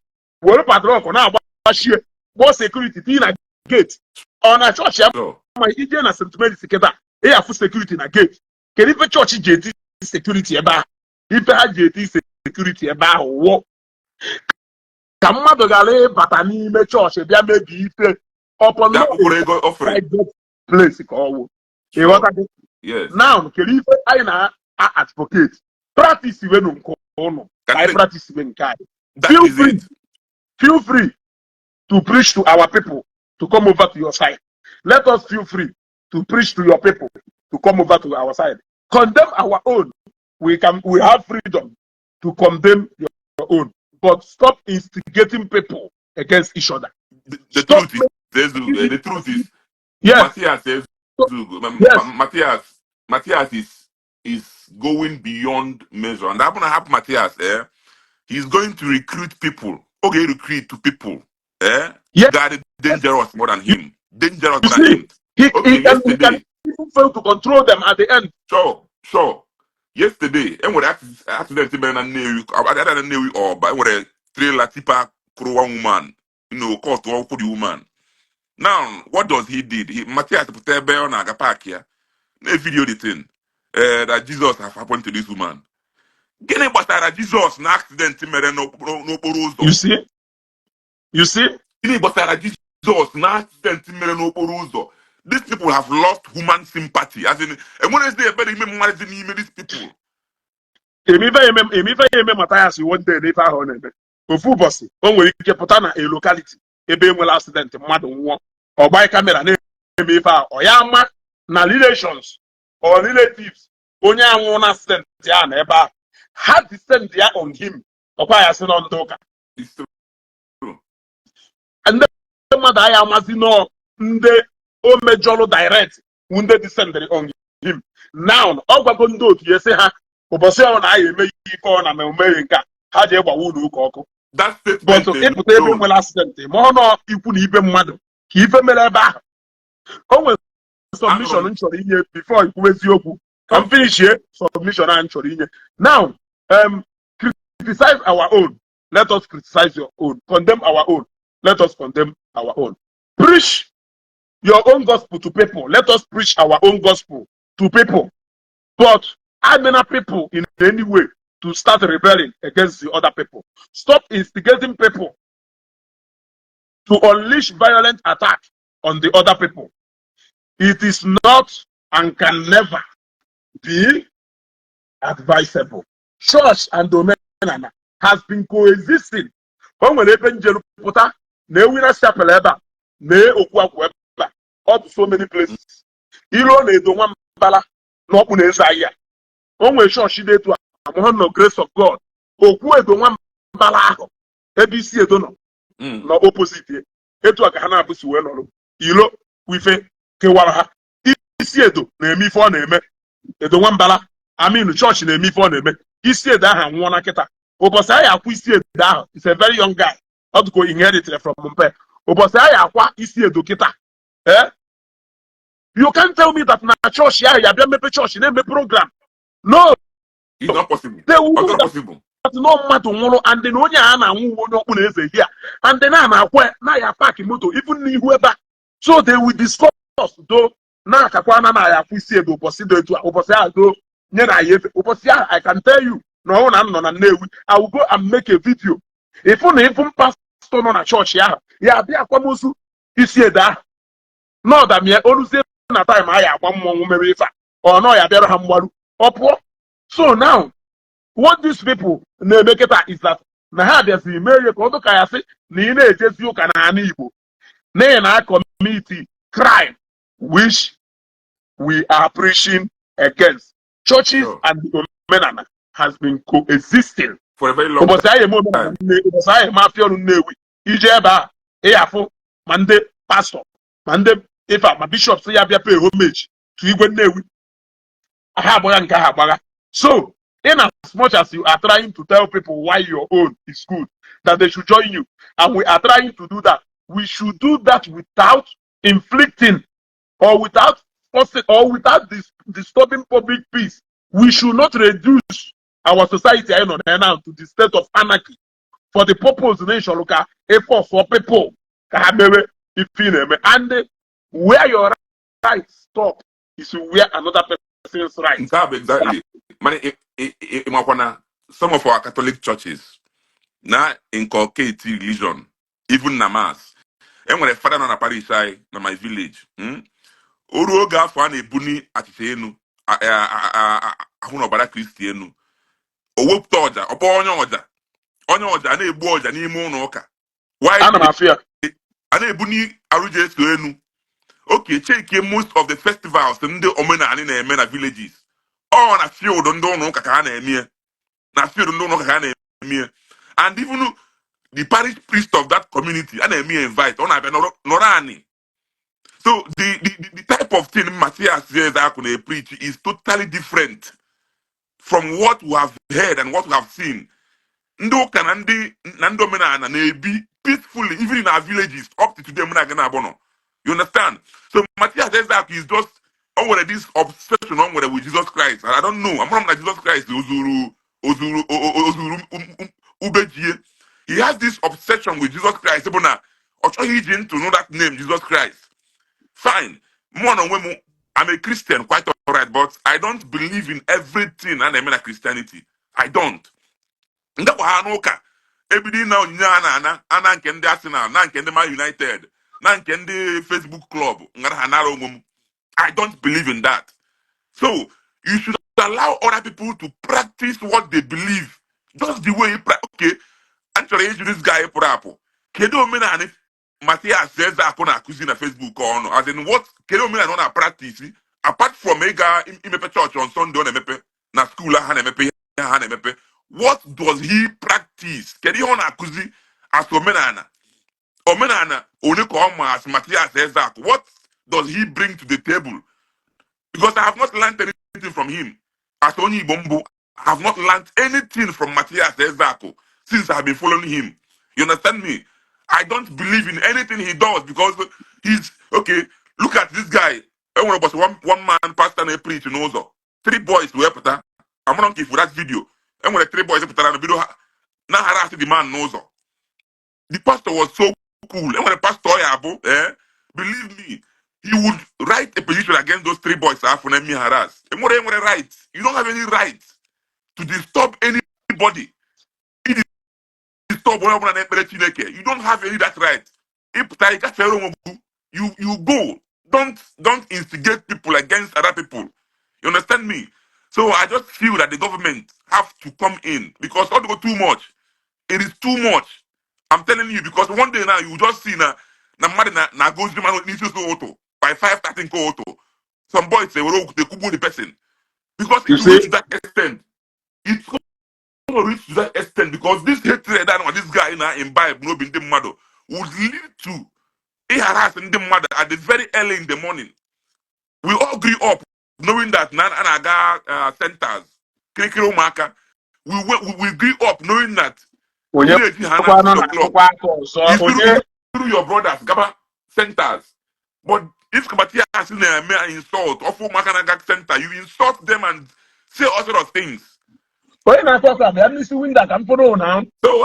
were padlock na-agbachie, kpọọ security tinye na gate. Ọ na chọọchị ya ma ije na St. Mary's kịta, ị afụ security na gate. Kedu ife chọọchị ji eti security ebe ahụ? Ife ha ji eti security ebe ahụ wụọ ka mmadụ ghara ịbata n'ime chọọchị bịa mebie ife ọpọ. Bịa kpụkpụrụ ego offering. Private place ka ọ wụ. Ịghọtago? Yes. Now, kedu ife anyị na-advocate? Practice wenu nke ụnụ ka anyị practice we nke anyị. That Feel is free. it. Feel free to preach to our people to come over to your side. Let us feel free to preach to your people to come over to our side. Condemn our own. We have freedom to condemn your own, but stop instigating people against each other. The Stop truth is, Ezugo, the truth is, Matthias Ezugo, Matthias is going beyond measure. And that gonna happen, Matthias, eh? He's going to recruit people. Okay, recruit to people, eh? That is dangerous more than him. Dangerous You more than see, him. Okay, he can yesterday, even fail to control them at the end. Sure. Yesterday, enwere accident mere na Nnewi, ada na Nnewi Ọba, enwere trailer tipper kụrụ one woman, cut ụkwụ the woman. Now, what does he did? He, Matthias, pụta ebe ọ na-aga park ya, na video the thing, that Jesus have happened to this woman. Gịnị gbasara Jesus na accident mere n'okporo ụzọ? You see? You see? Gịnị gbasara Jesus na accident mere n'okporo ụzọ? These people have lost human sympathy. As in, enwere ezi ebere ime mmadụ dị n'ime these people. Emife ya eme Matthias one day n'ife ahụ ọ na-eme. Ofu ụbọchị, o nwere ike pụta na a locality ebe enwere accident, mmadụ nwụọ, ọ gbanye camera na-eme ife ahụ. Ọ ya ama na relations or relatives onye anwụ na accident ya na ebe ahụ, ha descend ya on him. Ọkwa ya sị nọ ndị ụka. It's true. Ndị mmadụ agha amazi nọ ndị o mejọrọ direct wụ ndị descended on him. Now, ọ gwago ndị otu ya sị ha ụbọchị ọ na aya eme ife ọ na ma omeghe nke a, ha ji egbawa ụlọ ụka ọkụ. That statement But ịpụta ebe alone. nwere accident, ma ọ nọ ikwu na ibe mmadụ ka ife mere ebe ahụ, o nwere submission m chọrọ inye before ikwu eziokwu, ka m finishie submission a m chọrọ inye. Now, criticize our own, let us criticize your own. Condemn our own, let us condemn our own. Preach your own gospel to people, let us preach our own gospel to people. But amena people in any way to start rebelling against the other people. Stop instigating people to unleash violent attack on the other people. It is not and can never be advisable. Church and omenala has been coexisting. O nwere ebe njeru pụta na Ewina Chapel ebe a na okwu akwụ ebe a, ọ dị so many places. Ilu na-edo nwambala na ọkpụ na eze ahịa, o nwere chọọchị dị etu a, amụhụ nọ Grace of God, okwu edo nwambala ahụ ebe isi edo nọ nọ opposite ya. Etu a ka ha na-abụsi wee nọrọ ilo ife kewara ha. Isi edo na-eme ife ọ na-eme, edo nwambala aminu chọọchị na-eme ife ọ na-eme. Isi edo ahụ anwụọ na kịta. Ụbọchị anyị akwa isi edo ahụ, is a very young guy, ọ dịka inherited from mpe. Ụbọchị anyị akwa isi edo kịta, eh, you can't tell me that na chọọchị ahụ ya bịa mepe chọọchị na-eme program. No. It's not possible. They will It's do not that. possible. No, mmadụ nwụrụ and na onye a na-anwụ uwe onye ọkpụ na eze hia and na na-akwa na ya park moto even n'ihu ebe a, so they will discuss do na-akakwa na ya akwụ isi edo ụbọchị dị etu a, ụbọchị ahụ do nye na ya efe. Ụbọchị ahụ, I can tell you na ọ na m nọ na Nnewi, I will go and make a video ịfụ na ịfụ pastọ nọ na chọọchị ahụ ya abịa akwamozu isi edo ahụ n'ọdamie oluzie na time a ya agba mmọnwụ mere ife a, ọ nọ ya bịara ha mgbaru ọ pụọ. So now, what these people na-eme kịta is that na ha bịaziri mee ihe ka ọ dụka ya sị na ị na-ejezi ụka n'ala Igbo n'ihi na commit crime, which we are preaching against. Churches and the omenala has been coexisting For a very long ụbọchị anyị eme omenala time. Ụbọchị anyị eme afịa ọrụ Nnewi, ije ebe a ịyafụ ma ndị pastọ ma ndị ife ma bishops ya bịa pay homage to igwe Nnewi. Ha agbagha nke ha agbagha. So in as much as you are trying to tell people why your own is good, that they should join you, and we are trying to do that, we should do that without inflicting or without forcing or without disturbing public peace. We should not reduce our society anyị nọ na ya now to the state of anarchy for the purpose na ịchọrọ ka force people ka ha mewe ife ị na-eme. And where your right stop is where another person's right Nke a bụ exactly, mana ịmakwa na some of our Catholic churches na inculcate religion even na mass. Enwere fada nọ na parish anyị na my village, O ruo oge afọ a na-ebuni achịcha enu, ahụ na ọbara Kristi enu, o wepụta ọja, ọ kpọọ onye ọja, onye ọja a na-egbu ọja n'ime ụlọ ụka. Why? Ana m afụ ya. A na-ebuni arụ Jesu enu. Okay, check most of the festivals ndị omenala na-eme na villages, ọ na field ndị ụlọ ụka ka ha na-eme ya. Na field ndị ụlọ ụka ka ha na-eme ya. And even the parish priest of that community a na-eme ya invite, ọ na-abịa nọrọ anị. So the type of thing Matthias Ezeaku na-preach is totally different from what we have heard and what we have seen. Ndị ụka na ndị omenala na-ebi peacefully even in our villages up to today. Mụ na gị na-abụ nọ, you understand? So Matthias Ezeaku is just, o nwere this obsession o nwere with Jesus Christ, and I don't know, amụrụ m na Jesus Christ ozuru ubejie. He has this obsession with Jesus Christ bụ na ọ chọghị iji ntụ nụ that name Jesus Christ. Fine, mụ na onwe m, I'm a Christian, quite alright, but I don't believe in everything a na-eme na Christianity. I don't. Ndakwa ha n'ụka ebido ịna onyinye a na-ana ana nke ndị Arsenal na nke ndị Man United na nke ndị Facebook club ngara ha nara onwe m. I don't believe in that. So you should allow other people to practice what they believe just the way you okay, a chọrọ ịjụ this guy pụrụ apụ, kedu omenala Matthias Ezeaku na-akụzi na Facebook ọnụ? As in what? Kedu omenala ọ na-practice apart from ịga imepe chọọchị on Sunday ọ na-emepe na school ha na-emepe ihe ha na-emepe? What does he practice? Kedu ihe ọ na-akụzi as omenala? Omenala onye ka ọ ma as Matthias Ezeaku? What does he bring to the table? Because I have not learned anything from him. As onye Igbo mbụ, I have not learned anything from Matthias Ezeaku since I have been following him. You understand me? I don't believe in anything he does because he's, okay, look at this guy. Enwere ụbọchị one man pastor na-preach n'ụzọ, three boys wee pụta. Amụrụ nke ifu that video. Enwere three boys pụtara na bido ha na harass the man n'ụzọ. The pastor was so cool. Enwere pastor ya abụ, believe me, he would write a petition against those three boys afọ na-eme harass. Enwere right, you don't have any right to disturb anybody, disturb onye ọbụla na-ekpere Chineke. You don't have any that right. Ịpụta, ị gafere onwe gị, you go. Don't instigate people against other people. You understand me? So I just feel that the government have to come in because all go too much. It is too much, I'm telling you, because one day now you just see na mmadụ na na-agozi mmanụ n'isi ụtụ ụtụ by 5:30 nke ụtụ, some boys say were okwute kugbuo the person because You it will see reach to that extent. It's gonna reach to that extent because this hatred that this guy na imbibe n'obi ndị mmadụ would lead to ịharass ndị mmadụ at the very early in the morning. We all grew up knowing that na a na-aga centers kirikiri ụmụaka. We grew up knowing that Onye village ha na kwanụ 6 o'clock na-akụkwa aka ọzọ isuru onye isuru your brothers gaba centers. But if Matthias na-eme insult ọfụ ụmụaka na-aga center, you insult them and say all sort of things. Onye na-akụ aka bịa n'isi window ka m fụrụ na So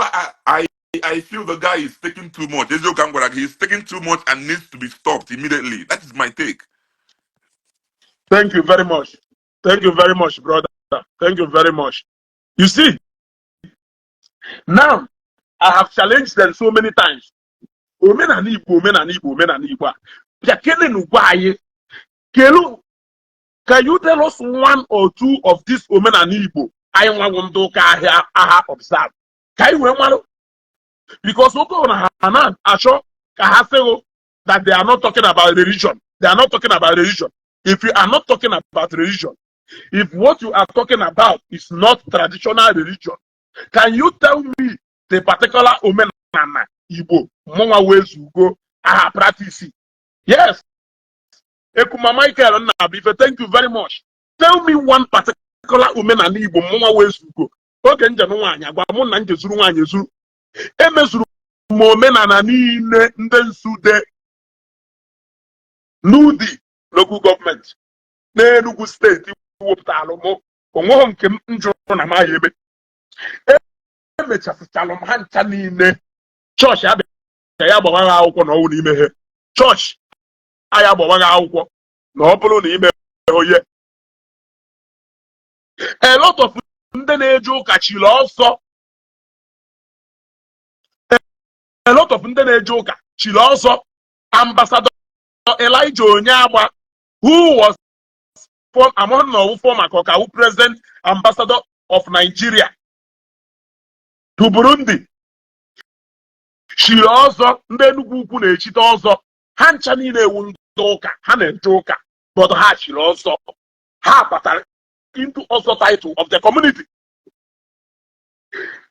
I feel the guy is taking too much. Eziokwu ka m gwara gị, he's taking too much and needs to be stopped immediately. That is my take. Thank you very much. Thank you very much, brother. Thank you very much. You see, now I have challenged them so many times. Omenala Igbo, omenala Igbo, omenala Igbo a. Bịa kelenu gwa anyị. Kelu, can you tell us one or two of this omenala Igbo anyị nwawo ndị ụka ahịa agha observe? Ka anyị wee marụ. Because oge ọ na ha na-achọ ka ha sịghụ that they are not talking about religion. They are not talking about religion. If you are not talking about religion, if what you are talking about is not traditional religion, can you tell me the particular omenala Igbo mụnwa wee zugo aha practice? Yes. Ekuma Michael Nnabuife, thank you very much. Tell me one particular omenala Igbo mụnwa wee zugo. Oge njem nwaanyị agwa mụ na nje zuru nwaanyị ezuru. Emezuru m omenala niile ndị nsude n'ụdị. Local Government n'Enugu Steeti wepụtalụ mụ, onweghị nke m jụrụ na m aya eme. Emechasịchalụ m ha ncha niile. Chọọchị abịa ya gbawa ha akwụkwọ na ọwụ n'ime ha, chọọchị aya gbawa ha akwụkwọ na ọ bụrụ na ime onye. A lot of ndị na-eje ụka chiri ọsọ. A lot of ndị na-eje ụka chiri ọsọ. Ambassador Elijah Onyeagba, who was form among na ọwụ former ka ọ ka wụ president ambassador of Nigeria to Burundi, chiri ọzọ. Ndị Enugu Ukwu na-echite ọzọ. Ha ncha niile ewu ndị ụka, ha na-eje ụka, but ha chiri ọzọ, ha batara into ọzọ title of the community.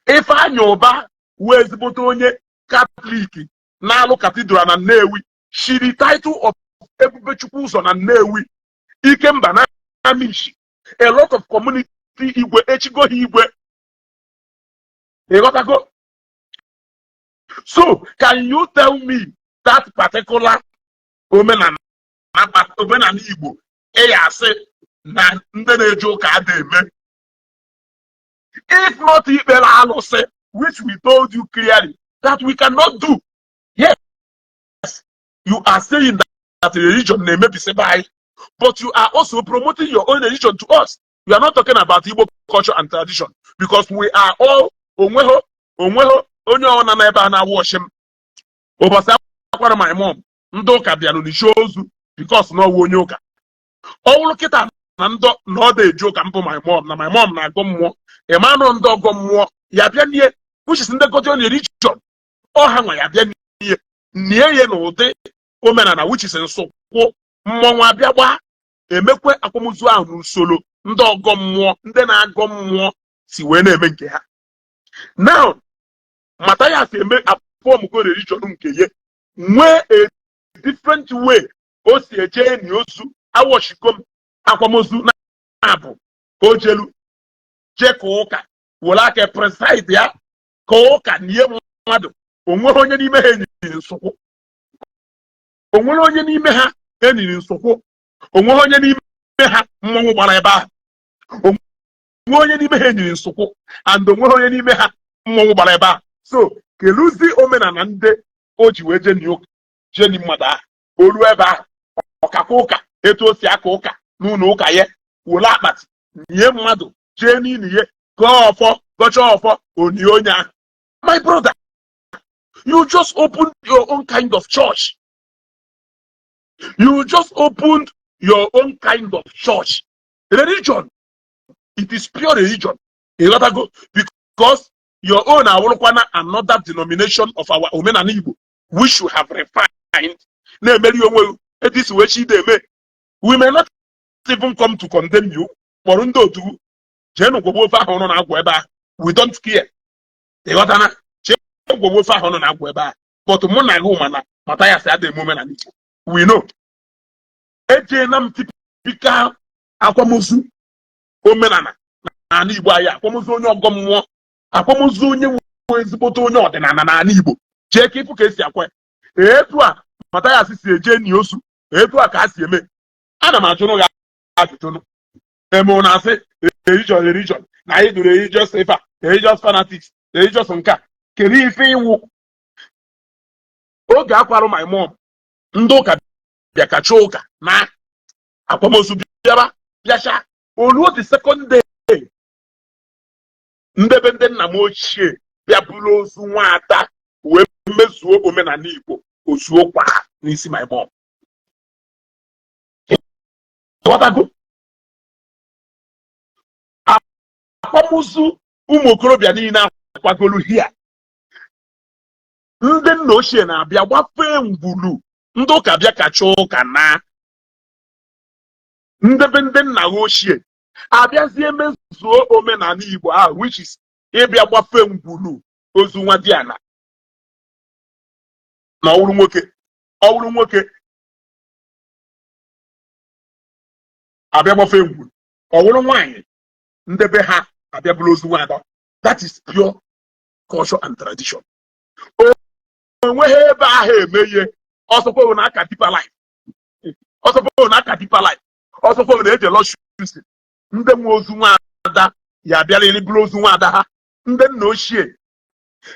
Ifeanyị Ụba wee ezigbote onye Katọlik na-alụ cathedral na Nnewi, shiri title of Ebubechukwu ụzọ na Nnewi, Ikemba na Amichi. A lot of community igwe echigo ha igwe, ịghọtago? So can you tell me that particular omenala, omenala Igbo ị ya asị na ndị na-eje ụka ada eme, if not ikpere alụsị, which we told you clearly that we cannot do? Yes, you are saying that religion na-emebisi be anyị, but you are also promoting your own religion to us. We are not talking about Igbo culture and tradition, because we are all onweho onweho onye ọna n'ebe a na-awọchi m. Ụbọchị akwara my mom, ndị ụka bịara n'isi ozu because na ọwụ onye ụka. Ọ wụrụ kịta na ndọ na ọ da-eji ụka mbụ my mom na my mom na-agọ mmụọ, ịmanụ ndị ọgọ mmụọ ya bịa nie, which is ndị Godian religion ọha nwa ya bịa nie nie ya n'ụdị omenala, which is nsụkwụ mmọnwụ abịa gbaa emekwe akwamozu ahụ n'usoro ndị ọgọ mmụọ, ndị na-agọ mmụọ si wee na-eme nke ha. Now Matthias eme afọmgo religion nke ye nwee a different way o si eje enyi ozu. Awọchigo m akwamozu na-abụ o jelu jee ka ụka were aka preside ya ka ụka nie mmadụ. Onweghị onye n'ime ha enyiri nsụkwụ, onwere onye n'ime ha enyiri nsụkwụ, onweghị onye n'ime ha mmọnwụ gbara ebe ahụ, onwe onye n'ime ha enyiri nsụkwụ, and onweghị onye n'ime ha mmọnwụ gbara ebe ahụ. So keluzi omenala ndị o ji wee jeni ụka jeni mmadụ ahụ? O ruo ebe ahụ, ọkakwa ụka etu o si aka ụka n'ụlọ ụka ya, were akpati nye mmadụ, jee n'ili ya, gọọ ọfọ, gọchaa ọfọ, onie onye ahụ. My brother, you just opened your own kind of church. You just opened your own kind of church religion. It is pure religion, ịghọtago? Because your own awụrụkwana another denomination of our omenala Igbo which you have refined, na-emeri onwe gị etu isi wee chi eme. We may not even come to condemn you. Kpọrọ ndị otu jeenụ gwogbo ofe ahụ ụnụ na-agwọ ebe ahụ. We don't care, ịghọtana? Jee gwogbo ofe ahụ ụnụ na-agwọ ebe ahụ, but mụ na gị mana Mathias adịghị eme omenala Igbo. We know. Ejeela m typical akwamozu omenala n'ala Igbo anyị, akwamozu onye ọgọ mmụọ, akwamozu onye nwe ezigbote onye ọdịnala n'ala Igbo. Jee ka ịfụ ka esi akwa ya. Etu a Mathias si eje enyi ozu, etu a ka a si eme. Ana m ajụrụ gị ajụjụ. Eme na asị religion, religion na anyị dụrụ religious ife a, religious fanatics, religious nke a. Kedu ife iwu oge akwarụ my mom, ndị ụka bịa kacha ụka na akwamozu bịaba bịacha oluo the second day, ndebe ndị nna m ochie bịa buru ozu nwaada wee mezuo omenala Igbo ozuo kwa n'isi my mom. Ghọtago? Akwamozu ụmụ okorobịa niile akwagolu hia, ndị nna ochie na-abịa gbafee ngwulu, ndị ụka bịa kacha ụka na ndebe ndị nna ha ochie abịazie mezuo omenala Igbo ahụ, which is ịbịa gbafee ngwulu ozu nwa diana na ọwụrụ nwoke, ọwụrụ nwoke abịa gbafee ngwulu, ọwụrụ nwaanyị ndebe ha abịa bụrụ ozu nwaada. That is pure culture and tradition. Onweghị ebe ahụ eme ihe ọsọkwa na aka Deeper Life. Ọsọfọ na aka Deeper Life, ọsọfọ na eje lọshusi. Ndị nwe ozu nwaada ya abịala bụrụ ozu nwaada ha. Ndị nna ochie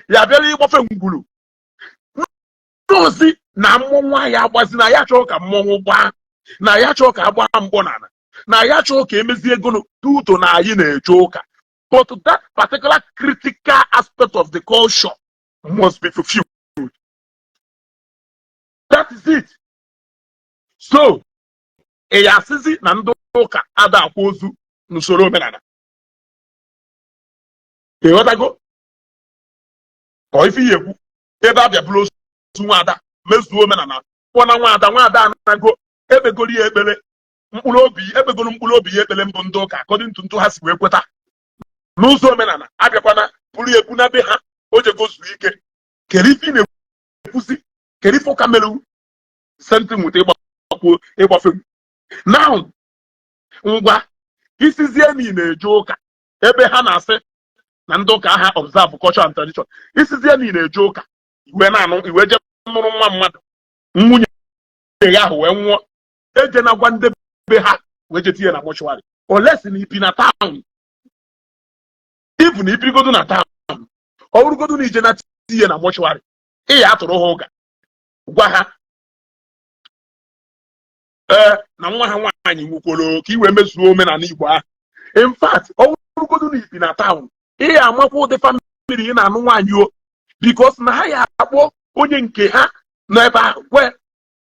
ya abịala ịgbafe ngwuru ozi na mmọnwụ ya agbazi, na ya chọọ ka mmọnwụ gbaa, na ya chọọ ka agbaa mkpọ n'ala, na ya chọọ ka emezie ego tuto na anyị na-eje ụka. But that particular critical aspect of the culture must be fulfilled. That is it. So ị ya asịzi na ndị ụka ada akwa ozu n'usoro omenala? Ịghọtago? Ọ ife ihe ekwu ebe abịa bụrụ ozu nwaada, mezuo omenala, pụọ na nwaada, nwaada anago, ekpegoro ya ekpere mkpụrụ obi, ekpegoro mkpụrụ obi ya ekpere mbụ ndị ụka according to ntụ ha si wee kweta n'ụzọ omenala, abịakwana bụrụ ya ekwu na be ha, o jego zuo ike. Kedu ife ị na-ekwuzi? Kedu ife ụka mere? Same thing with ịgbakwuo ịgbafe. Now, ngwa, isizie na ị na-eje ụka ebe ha na-asị na ndị ụka ha observe culture and tradition, isizie na ị na-eje ụka iwe na-anụ iwe je mụrụ nwa mmadụ, nwunye ya ahụ wee nwụọ, eje na gwa ndị be ha wee je tinye na mortuary, olesi na ibi na town. Ibu na ibirigodo na town, ọ bụrụgodo na ije na tinye na mortuary, ị ya atụrụ ha ụga, gwa ha ee na nwa ha nwaanyị nwukworo, ka i wee mezuo omenala Igbo ahụ. In fact, ọ bụrụgodo na ibi na town, ị ya amakwa ụdị family ị na-anụ nwaanyị o, because na ha ya akpọ onye nke ha nọ ebe ahụ, gwe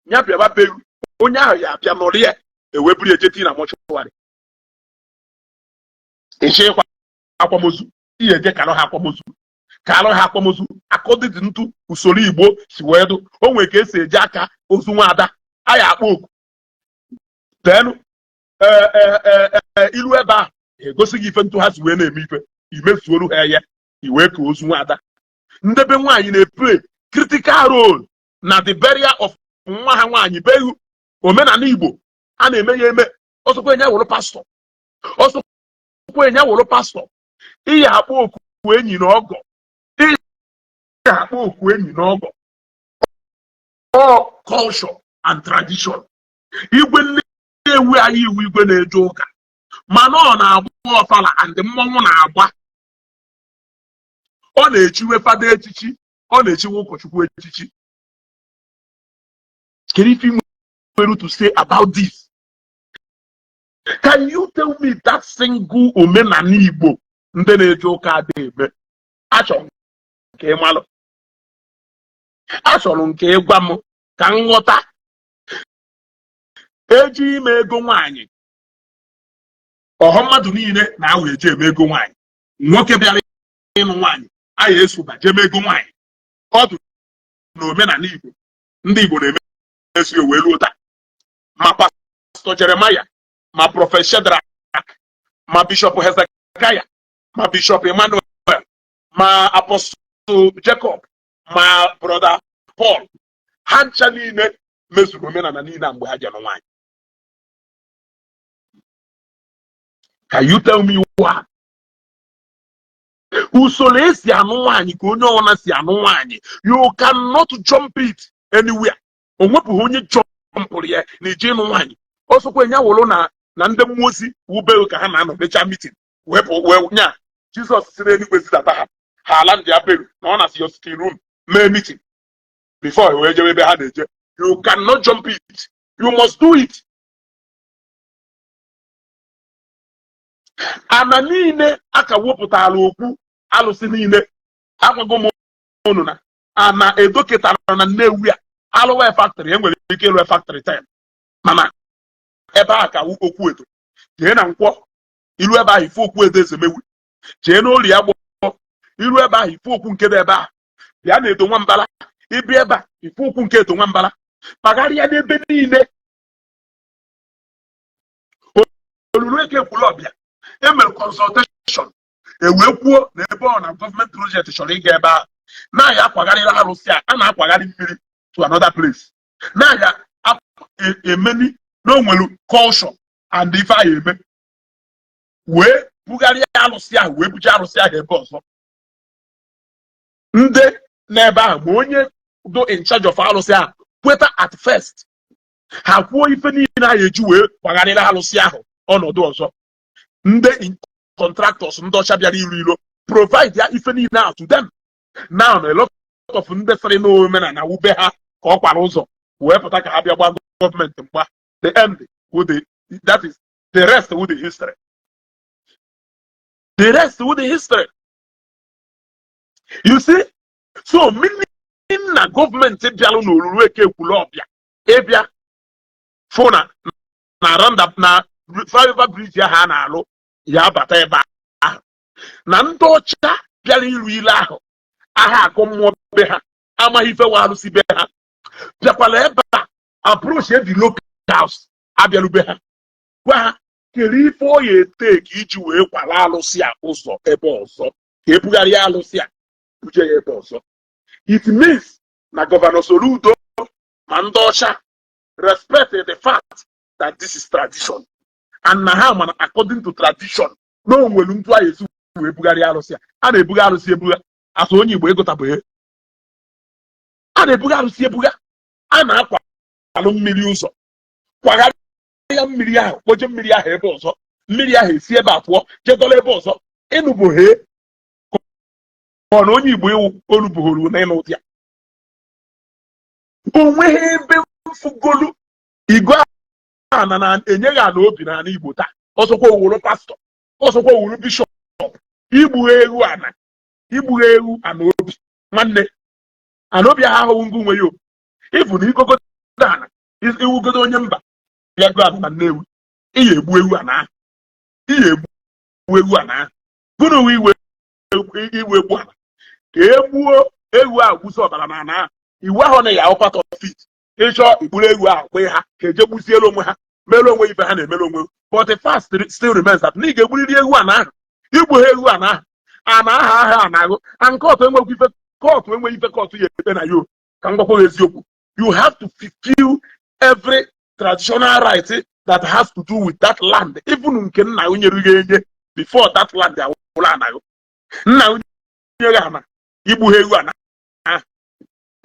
ya bịaba beru onye ahụ, ya abịa nọrọ ya, ewee buru eje tinye na mortuary. Ịchịkwa akwamozu, ihe eje kalụ ha akwamozu, ka alụ ha akwamozu according to ntụ usoro Igbo si wee dụ. O nwere ka esi eji aka ozu nwaada, a ya akpọ oku denu ilu ebe ahụ, egosi gị ife ntụ ha si wee na-eme ife, imezuoru ha ya, iwee ka ozu nwaada. Ndebe nwaanyị na-eplay critical role na the burial of nwa ha nwaanyị behu. Omenala Igbo a na-eme ya eme. Ọsọkwa enye wụrụ pastọ, ọsọkwa enye wụrụ pastọ, iyi akpọ oku enyi na ọgọ, iyi akpọ oku enyi na ọgọ. All culture and tradition. Igwe Nnewi anyị, iwu igwe na-eje ụka, mana ọ na-agba ọfala and mmọnwụ na-agba. Ọ na-echiwe fada echichi, ọ na-echiwe ụkọchukwu echichi. Kedu ife ị nwere to say about this? Can you tell me that single omenala Igbo ndị na-eje ụka adịghị eme? Achọrọ m nke ị malụ, achọrọ m ka ị gwa m ka m ghọta. Eji ime ego nwaanyị, ọha mmadụ niile na-awa eje eme ego nwaanyị. Nwoke bịara ịnụ nwaanyị, a ya esoba jeme ego nwaanyị. Ọ dị na omenala Igbo. Ndị Igbo na-eme esi wee ruo taa. Ma Pastọ Jeremaya, ma Prophet Shedrack, ma Bishọp Hezekiah, ma Bishọp Emmanuel, ma Apostle Jacob, ma Brother Paul, ha ncha niile mezuru omenala niile a mgbe ha jere nwaanyị. Can you tell me why? Usoro esi anụ nwaanyị ka onye ọbụla si anụ nwaanyị. You cannot jump it anywhere. O nwepụghị onye jumpụrụ ya na ije ịnụ nwaanyị. Ọsọkwa nya wụrụ na ndị mmụọ ozi wube ka ha na-anọ mechaa meeting, wepụ wee nya Jizọs si n'eluigwe zidata ha, ha ala ndị aberu na ọ na your sitting room mee meeting before wee jewe ebe ha na-eje. You cannot jump it, you must do it. Ana niile aka wepụtara okwu alụsị niile, agwago m unu na ana edoketara na Nnewi a alụwa factory, enwere ike ịlụ factory 10, mana ebe a ka okwu edo. Jee na Nkwọ, ilu ebe ahụ, ife okwu edo Ezemewi. Jee n'Orie Agbọ, ilu ebe ahụ, ife okwu nke dị ebe ahụ. Bịa na Edo Nwambala, ịbịa ebe a, ife okwu nke Edo Nwambala. Kpagharịa n'ebe niile. Olulu eke Ekwulọbịa, emere consultation, ewee kwuo na ebe ọ na gọọmenti project chọrọ ịga ebe ahụ, na-aya akwagharịrị arụsị a, a na-akwagharị mmiri to another place, na-aya emeni na onwere culture and ife ahụ eme, wee bugharịa arụsị ahụ, wee buje arụsị ahụ ebe ọzọ. Ndị n'ebe ahụ, ma onye do in charge of arụsị ahụ kweta at first. Ha kwuo ife niile a eji wee gbagharịra alụsị ahụ ọnọdụ ọzọ. Ndị contractors, ndị ọcha bịara iru ilo, provide ya ife niile ahụ to them. Now, a lot of ndị sịrị na omenala wube ha ka ọ kwara ụzọ wee pụta ka ha bịa gbaa gọọmenti mgba. The end with the, that is, the rest with the history, the rest with the history, you see. So meaning na gọọmenti bịalụ n'Olulu Eke Ekwulọbịa ịbịa fụ na randa na flyover bridge ahụ a na-alụ ya abata ebe ahụ, na ndị ọcha bịara iru ile ahụ agha akọ mmụọ be ha, amaghị ife wa arụsị be ha, bịakwala ebe a approach the locals abịarube ha, gwa ha kere ife ọ ya ete ka iji wee kwara alụsị a ụzọ ebe ọzọ, ka ebugharịa alụsị a buje ya ebe ọzọ. It means na Governor Soludo ma ndị ọcha respect the fact that this is tradition and na ha mana according to tradition na o nwere ntụ a esi wee bugharịa alụsị a. A na-ebugha alụsị ebugha. Asụ onye Igbo ịgụtabụghị, a na-ebugha alụsị ebugha, a na-akwa alụ mmiri ụzọ, kwagharịa mmiri ahụ, kpoje mmiri ahụ ebe ọzọ, mmiri ahụ esi ebe a pụọ jedọla ebe ọzọ. Ịnụbụghị ka ọ na onye Igbo iwu olubughoro na ịnụ ụdị a onweghị ebe mfugolu igwe ana na-enyeghị ala obi n'ala Igbo taa. Ọsọkwa owuru pastọ, ọsọkwa owuru bishọp, igbughe ewu ana, igbughe ewu ana obi nwanne, ana obi ahụ ahụghị ngụ nwe ya. Ịfụ na igogodo ana iwugodo onye mba bịa go ana na Nnewi, iya egbu ewu ana ahụ, iya egbu ewu ana ahụ. Gụnụ iwe iwe egbu ana ka e gbuo ewu ahụ, gbusi ọbara na ana ahụ. Iwu ahụ na ya ahụ part of it. Ịchọ igburu ewu ahụ kwe ha ka eje gbusiere onwe ha, mere onwe ife ha na-emere onwe, but the fact still remains that na ị ga-egburiri ewu ana ahụ. Igbu ha ewu ana ahụ, ana ahụ ahụ ana ahụ and court enwekwa ife, court enweghị ife court ya ekpe na yo. Ka m gwakwa gị eziokwu, you have to fulfill every traditional right that has to do with that land, even nke nna gị nyere gị enye before that land awụrụ ana gị. Nna gị nyere ana, igbu ha ewu ana ahụ,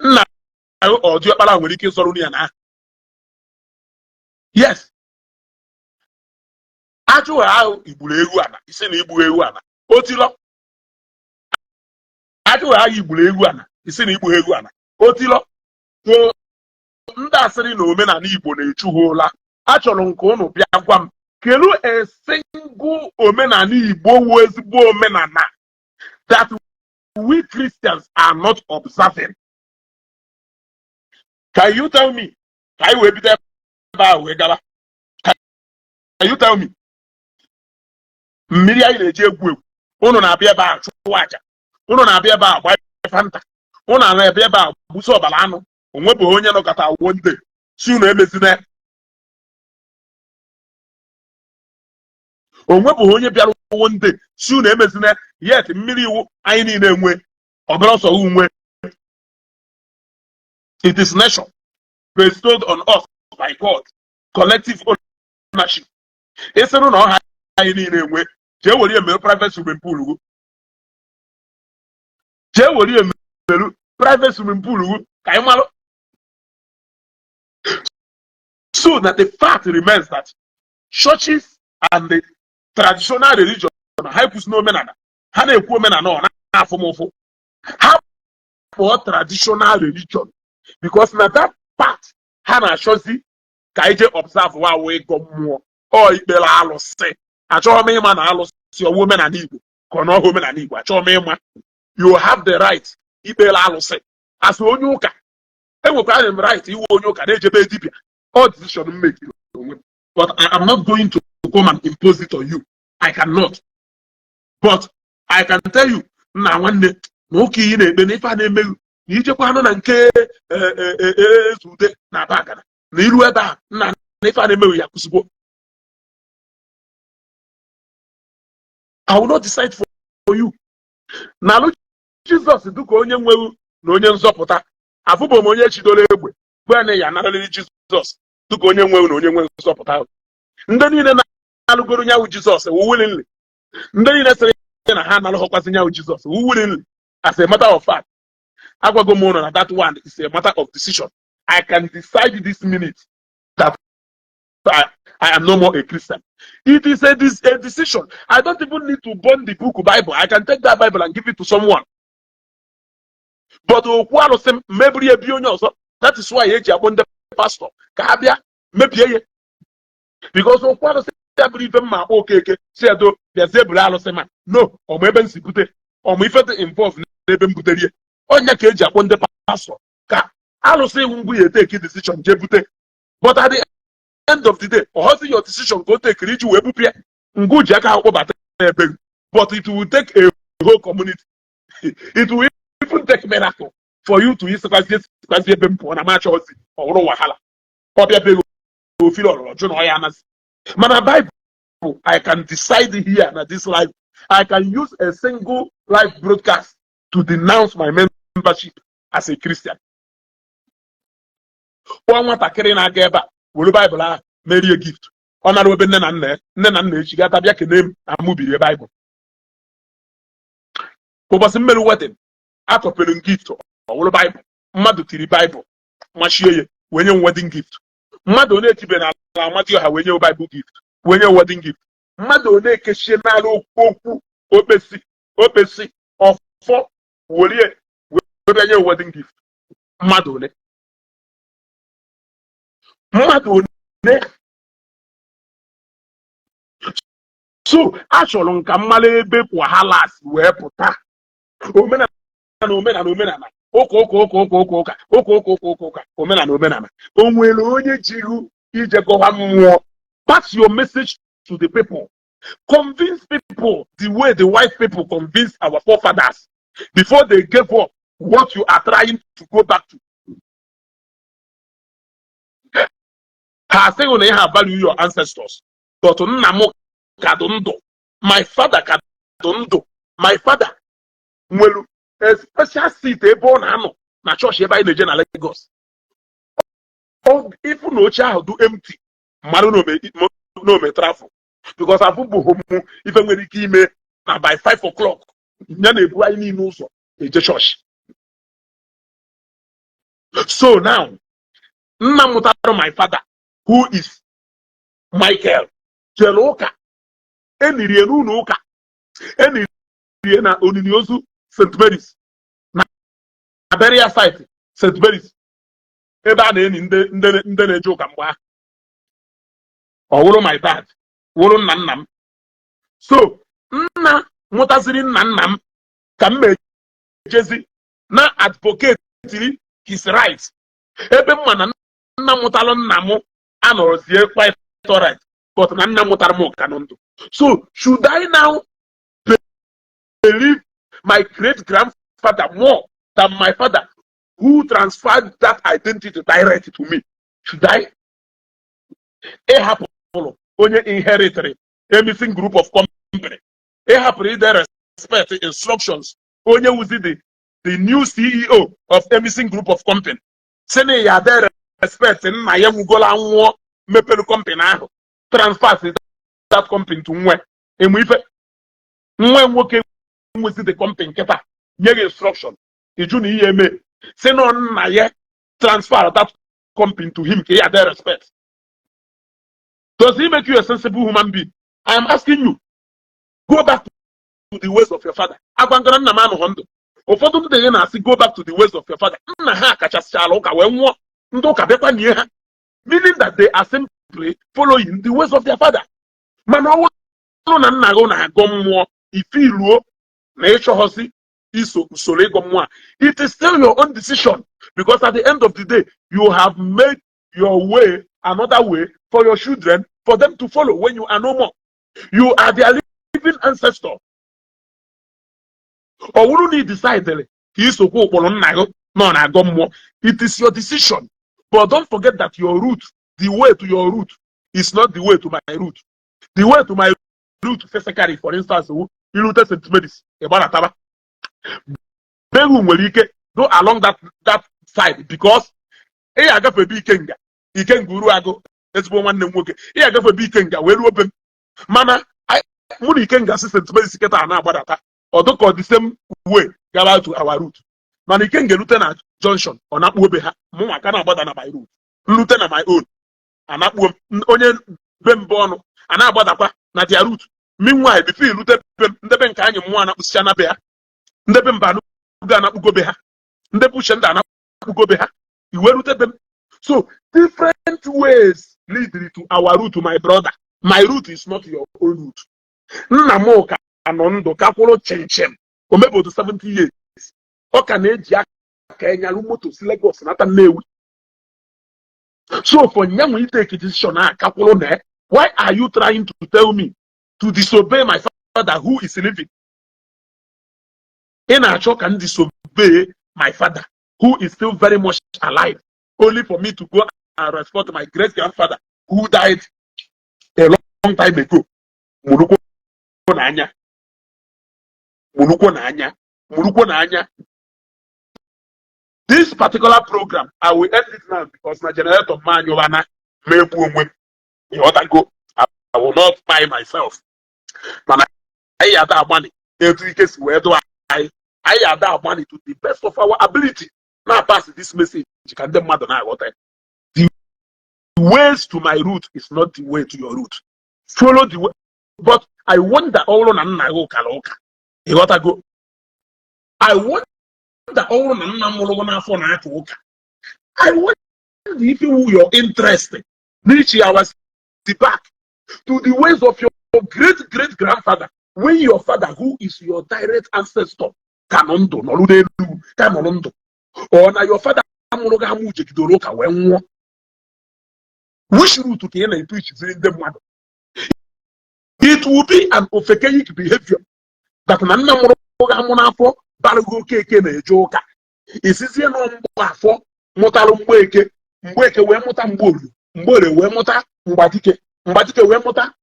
nna gị ọ diọkpara nwere ike ịzọrọ ya na ahụ. Yes, ajụghị ahụ igburu ewu ana, isi na igbu ewu ana otilọ. Ajụghị ahụ igburu ewu ana, isi na igbu ewu ana otilọ. So ndị asịrị na omenala Igbo na-echu ha ụla, achọrọ nke ụnụ bịa gwa m kelu a single omenala Igbo wu ezigbo omenala that we Christians are not observing. Can you tell me? Ka anyị wee bido ebe ahụ wee gaba. Can you tell me? Mmiri anyị na-eji egwu egwu, ụnụ na-abịa ebe a chụwa aja, ụnụ na-abịa ebe a gbaa fanta, ụnụ na-abịa ebe a gbuso ọbara anụ. Onwebụghị onye nọkọta one day si unu emezina. Onwebụghị onye bịara one day si unu emezina. Yet mmiri iwu anyị niile enwe ọbara ọsọ nwe. It is nation bestowed on us by God, collective ownership. Ịsịrụ na ọha anyị niile enwe, jee were emere private swimming pool gụ, jee were emere private swimming pool gụ ka anyị malụ. So that the fact remains that churches and the traditional religion ha ekwusi n'omenala, ha na-ekwu omenala, ọ na-afụ m ụfụ. Ha kpọọ traditional religion because na that part ha na-achọzi ka anyị jee observe wa ịgọ mmụọ ọ ikpere alụsị. Achọghị m ịma na alụsị ọwụ omenala Igbo ka ọ na ọhụ omenala Igbo. Achọghị m ịma. You have the right ikpere alụsị as onye ụka. Enwekwara m right iwu onye ụka na-ejebe dibịa. All decision m mekiri onwe m, but I am not going to come and impose it on you. I cannot, but I can tell you, nna nwanne, na ụka iyi na-ekpe na ife a na-emeghu na ijekwa anụ na nke Ezeude na Abagana na iru ebe a, nna, na ife a na-emeghu ya kwụsịgwo. I will not decide for you. Nalụ Jizọs dịka onye nwewu na onye nzọpụta. Afụbụ m onye chidoro egbe gwa na ya nararịrị Jizọs dịka onye nwewu na onye nwe nzọpụta. Ndị niile na-alụgoro nyawu Jizọs wu willingly. Ndị niile sịrị na ha analụghọkwasị nyawu Jizọs wu willingly. As a matter of fact, agwago m ụnụ na that one is a matter of decision. I can decide this minute. That I am no more a Christian. It is a decision. I don't even need to burn the book Bible. I can take that Bible and give it to someone. But okwu alụsị m mebiri ebi onye ọzọ. That is why eji akpọ ndị pastor ka ha bịa mebie ya. Because okwu alụsị ya bụrụ ife mma akpọ Okeke si edo bịazie buru alụsị ma no ọmụ ebe m si bute ọmụ ife dị involve n'ebe m butere ya. Ọnya ka eji akpọ ndị pastor ka alụsị iwu ngwu ya eteki decision jee bute. But at the end of the day, ọ your decision ka o tekiri iji wee bupụ ya. Ngụ ji aka ha kpọbata ebe gị. But it will take a whole community. It will even take miracle for you to isikwazie sikwazie ebe m pụọ na macha ozi ọ bụrụ wahala. Ọ bịa be gị ofiri ọrọrọ jụ na ọ ya anazi. Mana Bible, I can decide here na this life. I can use a single live broadcast to denounce my membership as a Christian. Kpọọ nwatakịrị na-aga ebe a were Baịbụl ahụ merie gift. Ọ nara ebe nne na nna ya, nne na nna echi gata bịa kelee m na mụ birie Baịbụl. Ụbọchị mmeri wedding, atọpere m gift ọ wụrụ Baịbụl. Mmadụ tiri Baịbụl machie ya wee nye m wedding gift. Mmadụ onye etibe n'ala Amadioha wee nye m Bible gift, wee nye m wedding gift. Mmadụ onye ekechie n'ala okwu okpesi okpesi ọfọ werie wee bịa nye m wedding gift. Mmadụ ole? Mmadụ ole? So achọrọ m ka m mara ebe wahala si wee pụta. Omenala, omenala, omenala, ụka, ụka, ụka, ụka, ụka, ụka, ụka, ụka, ụka, ụka, ụka, omenala, omenala. O nwere onye jiru ije gọwa mmụọ? Pass your message to the people. Convince people the way the white people convinced our forefathers before they gave up what you are trying to go back to. Ha asịghị na ihe a value your ancestors, but nna m ka dị ndụ, my father ka dị ndụ. My father nwere a special seat ebe ọ na-anọ na chọọchị ebe anyị na-eje na Lagos. Ịfụ na oche ahụ dị empty, mmadụ na ome travel, because afụbụghị m ife nwere ike ime na by 5 o'clock ya na-ebu anyị niile ụzọ eje chọọchị. So now, nna mụtara my father, who is Michael, jere ụka, enirie n'ụlọ ụka, enirie na olili ozu St. Mary's na burial site St. Mary's, ebe a na-eni ndị na-eje ụka mgbe ahụ. Ọ wụrụ my dad, wụrụ nna nna m. So nna mụtaziri nna nna m ka m ejezi na advocate his right, ebe mma na nna mụtalụ nna m anọrọzie quite alright, but na nna mụtara m ka nọ ndụ. So should I now believe my great grandfather more than my father, who transferred that identity direct to me? Should I ịhapụrụ onye inheritri Emison Group of Company, ịhapụrụ ide respect instructions onye wuzi the new CEO of Emison Group of Company, si na ya de respect nna ya nwugola nwụọ mepere company ahụ, transfer that company to nwe emu ife nwa nwoke nwezi the company nkịta, nye gị instruction, ịjụ na ihe eme, si na nna ya transfer that company to him ka ya de respect? Does he make you a sensible human being? I am asking you. Go back to the ways of your father. Agwa ngara nna m anọghọ ndụ. Ụfọdụ ndị gị na-asị, "Go back to the ways of your father." Nna ha kachasịchala ụka wee nwụọ, ndị ụka bịakwa nie ha, meaning that they are simply following the ways of their father. Mana ọ bụrụ na nna gị na-agọ mmụọ, ife iluo na ịchọghọzi iso usoro ịgọ mmụọ a, it is still your own decision, because at the end of the day, you have made your way another way for your children, for them to follow when you are no more. You are their living ancestor. Ọ bụrụ na ị decide ka isokwa ụkpụrụ nna gị nọ na-agọ mmụọ, it is your decision, but don't forget that your root, the way to your root is not the way to my root. The way to my root physically, for instance, wu irute St. Mary's, ịgbarataba begu nwere ike go along that side, because ị agafe ebe Ikenga, Ikenga uru agụ, ezigbo nwanne m nwoke, ị agafe ebe Ikenga wee ruo be m. Mana mụ na Ikenga si St. Mary's kịta na-agbadata ọdụka the same way gaba to our root. Mana Ikenga erute na junction, ọ na-akpụ obe ha, mụ nwa ka na-agbada na my root, nrute na my own. Anakpuo m onye be mbụ ọnụ a na-agbadakwa na their route. Meanwhile, before irute be m, ndebe nke anyị mmụọ anakpụsicha na be ha, ndebe mba anụgo anakpugo be ha, ndebe uche ndị anakpugo be ha, iwe rute be m. So different ways lead to our route. My brother, my route is not your own route. Nna m ka nọ ndụ, ka kwụrụ chinchin, o mebodo 70 years, ọ ka na-eji aka enyalụ moto si Lagos nata Nnewi. So for nyanwe i take decision a kakwụrụ na, why are you trying to tell me to disobey my father who is living? Ị na-achọ ka m disobey my father who is still very much alive, only for me to go and respect my great grandfather who died a long time ago? Mụrụkwo n'anya, mụrụkwo n'anya, mụrụkwo n'anya. This particular program, I will end it now because na generator m anyụwana ma egbu onwe m. Ịghọtago? I will not buy myself, mana anyị ada agbani etu ike si wee dụ anyị. Anyị ada agbani to the best of our ability na pass this message ka ndị mmadụ na-aghọta. The ways to my route is not the way to your route. Follow the way. But I wonder, ọ bụrụ na nna gị ụkara ụka, ịghọtago? I wonder, ọ bụrụ na nna mụrụ gị n'afọ na-aka ụka, I wonder if you your interest n'ichi our back to the ways of your great great grandfather when your father, who is your direct ancestor, ka nọ ndụ, nọrụ n'elu, ka nọrọ ndụ, ọ na your father mụrụ gị amụ jegidoro ụka wee nwụọ. Which route ka ị na-epreachziri ndị mmadụ? It will be an ofekeic behavior that na nna mụrụ gị amụ n'afọ bara gị okeke na-eje ụka, isizie nọ mgbe afọ mụtalụ Mgbeke, Mgbeke wee mụta Mgborie, Mgborie wee mụta Mgbadike, Mgbadike wee mụta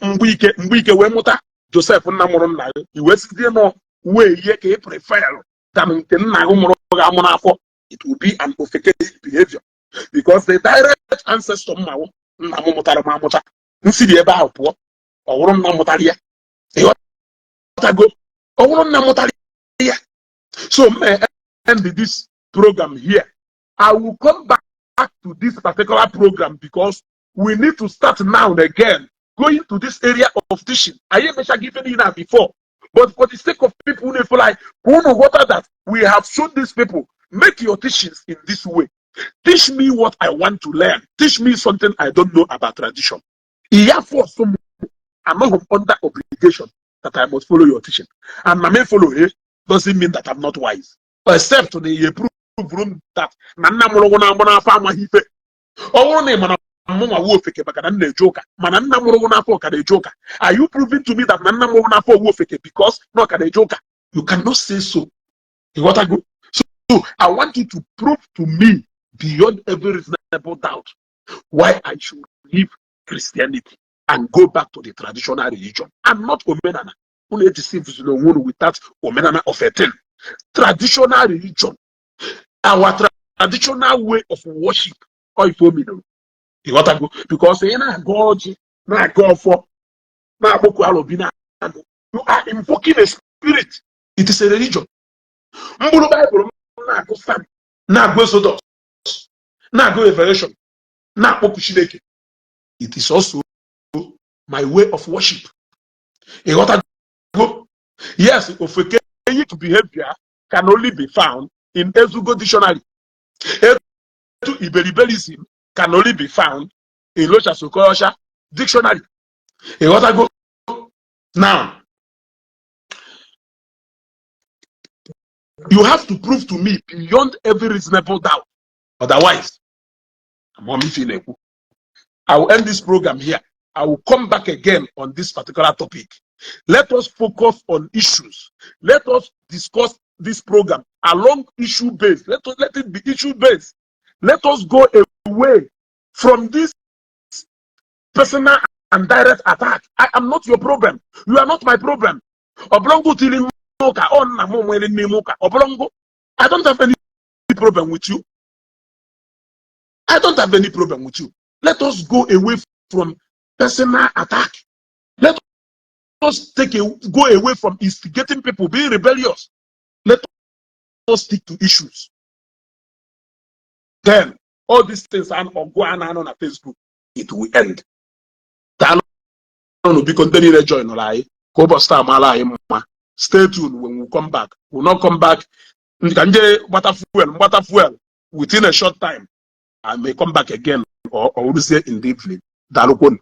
Mgbeike, Mgbeike wee mụta Joseph, nna mụrụ nna gị, i wee sizie nọ wee ihe ka ị prefer than nke nna gị mụrụ gị amụ n'afọ. It will be an ofekeic behavior because the direct ancestor mmanwụ nna m mụtara m amụta nsi dị ebe ahụ pụọ, ọ wụrụ nna mụtara ya. Ịghọtago? Ọ wụrụ nna mụtara ya. So may end this program here. I will come back to this particular program because we need to start now and again going to this area of teaching. Anyị emechaghị ife niile a before, but for the sake of people who feel like ka unu ghọta that we have shown these people, make your teachings in this way. Teach me what I want to learn. Teach me something I don't know about tradition. Iya force m, anọghị m under obligation that I must follow your teaching, and na me follow eh doesn't mean that I'm not wise, except na ihe prove m that na nna mụrụ gị na-agbụ n'afọ amaghị ife. Ọ bụrụ na ị mana mụnwa wu ofeke maka na m na-eje ụka, mana nna mụrụ gị n'afọ ka na-eje ụka, are you proving to me that na nna mụrụ gị n'afọ wu ofeke because na ọ ka na-eje ụka? You cannot say so. Ịghọtago? So I want you to prove to me beyond every reasonable doubt why I should leave Christianity and go back to the traditional religion and not omenala. Unu edeceive onwe unu with that omenala of a thing. Traditional religion, our traditional way of worship, ọ ife o mere. Ịghọtago? Because ị na-aga ọjị, na-aga ọfọ, na-akpọku alụbi, na-agụ, you are invoking a spirit. It is a religion. Mkpụrụ Baịbụl m na-agụ Psalm, na-agụ Exodus, na-agụ Revelation, na-akpọku Chineke, it is also my way of worship. Ịghọtago? Yes, ofekeic behavior can only be found in Ezugo dictionary. Etu iberiberism can only be found in Rochas Okorocha dictionary. Ịghọtago? Now you have to prove to me beyond every reasonable doubt, otherwise amam ife na-ekwu. I will end this program here. I will come back again on this particular topic. Let us focus on issues. Let us discuss this program along issue based. Let it be issue based. Let us go away from this personal and direct attack. I am not your problem. You are not my problem. Ọbụlọngụ tiri ụka ọ nna m nwere n'ime ụka ọbụlọngụ. I don't have any problem with you. I don't have any problem with you. Let us go away from personal attack. Let us go away from instigating people, being rebellious. Let us stick to issues. Then all these things are ọgụ a na-anọ na Facebook. It will end. Daalụnụ, biko, ndị niile joinụrụ anyị. Ka ụbọchị taa maara anyị mma. Stay tuned. When we come back, we will not come back. Ka nje gbata fuel, mgbata fuel, within a short time I may come back again or ruzie in the evening. Daalụkwonu.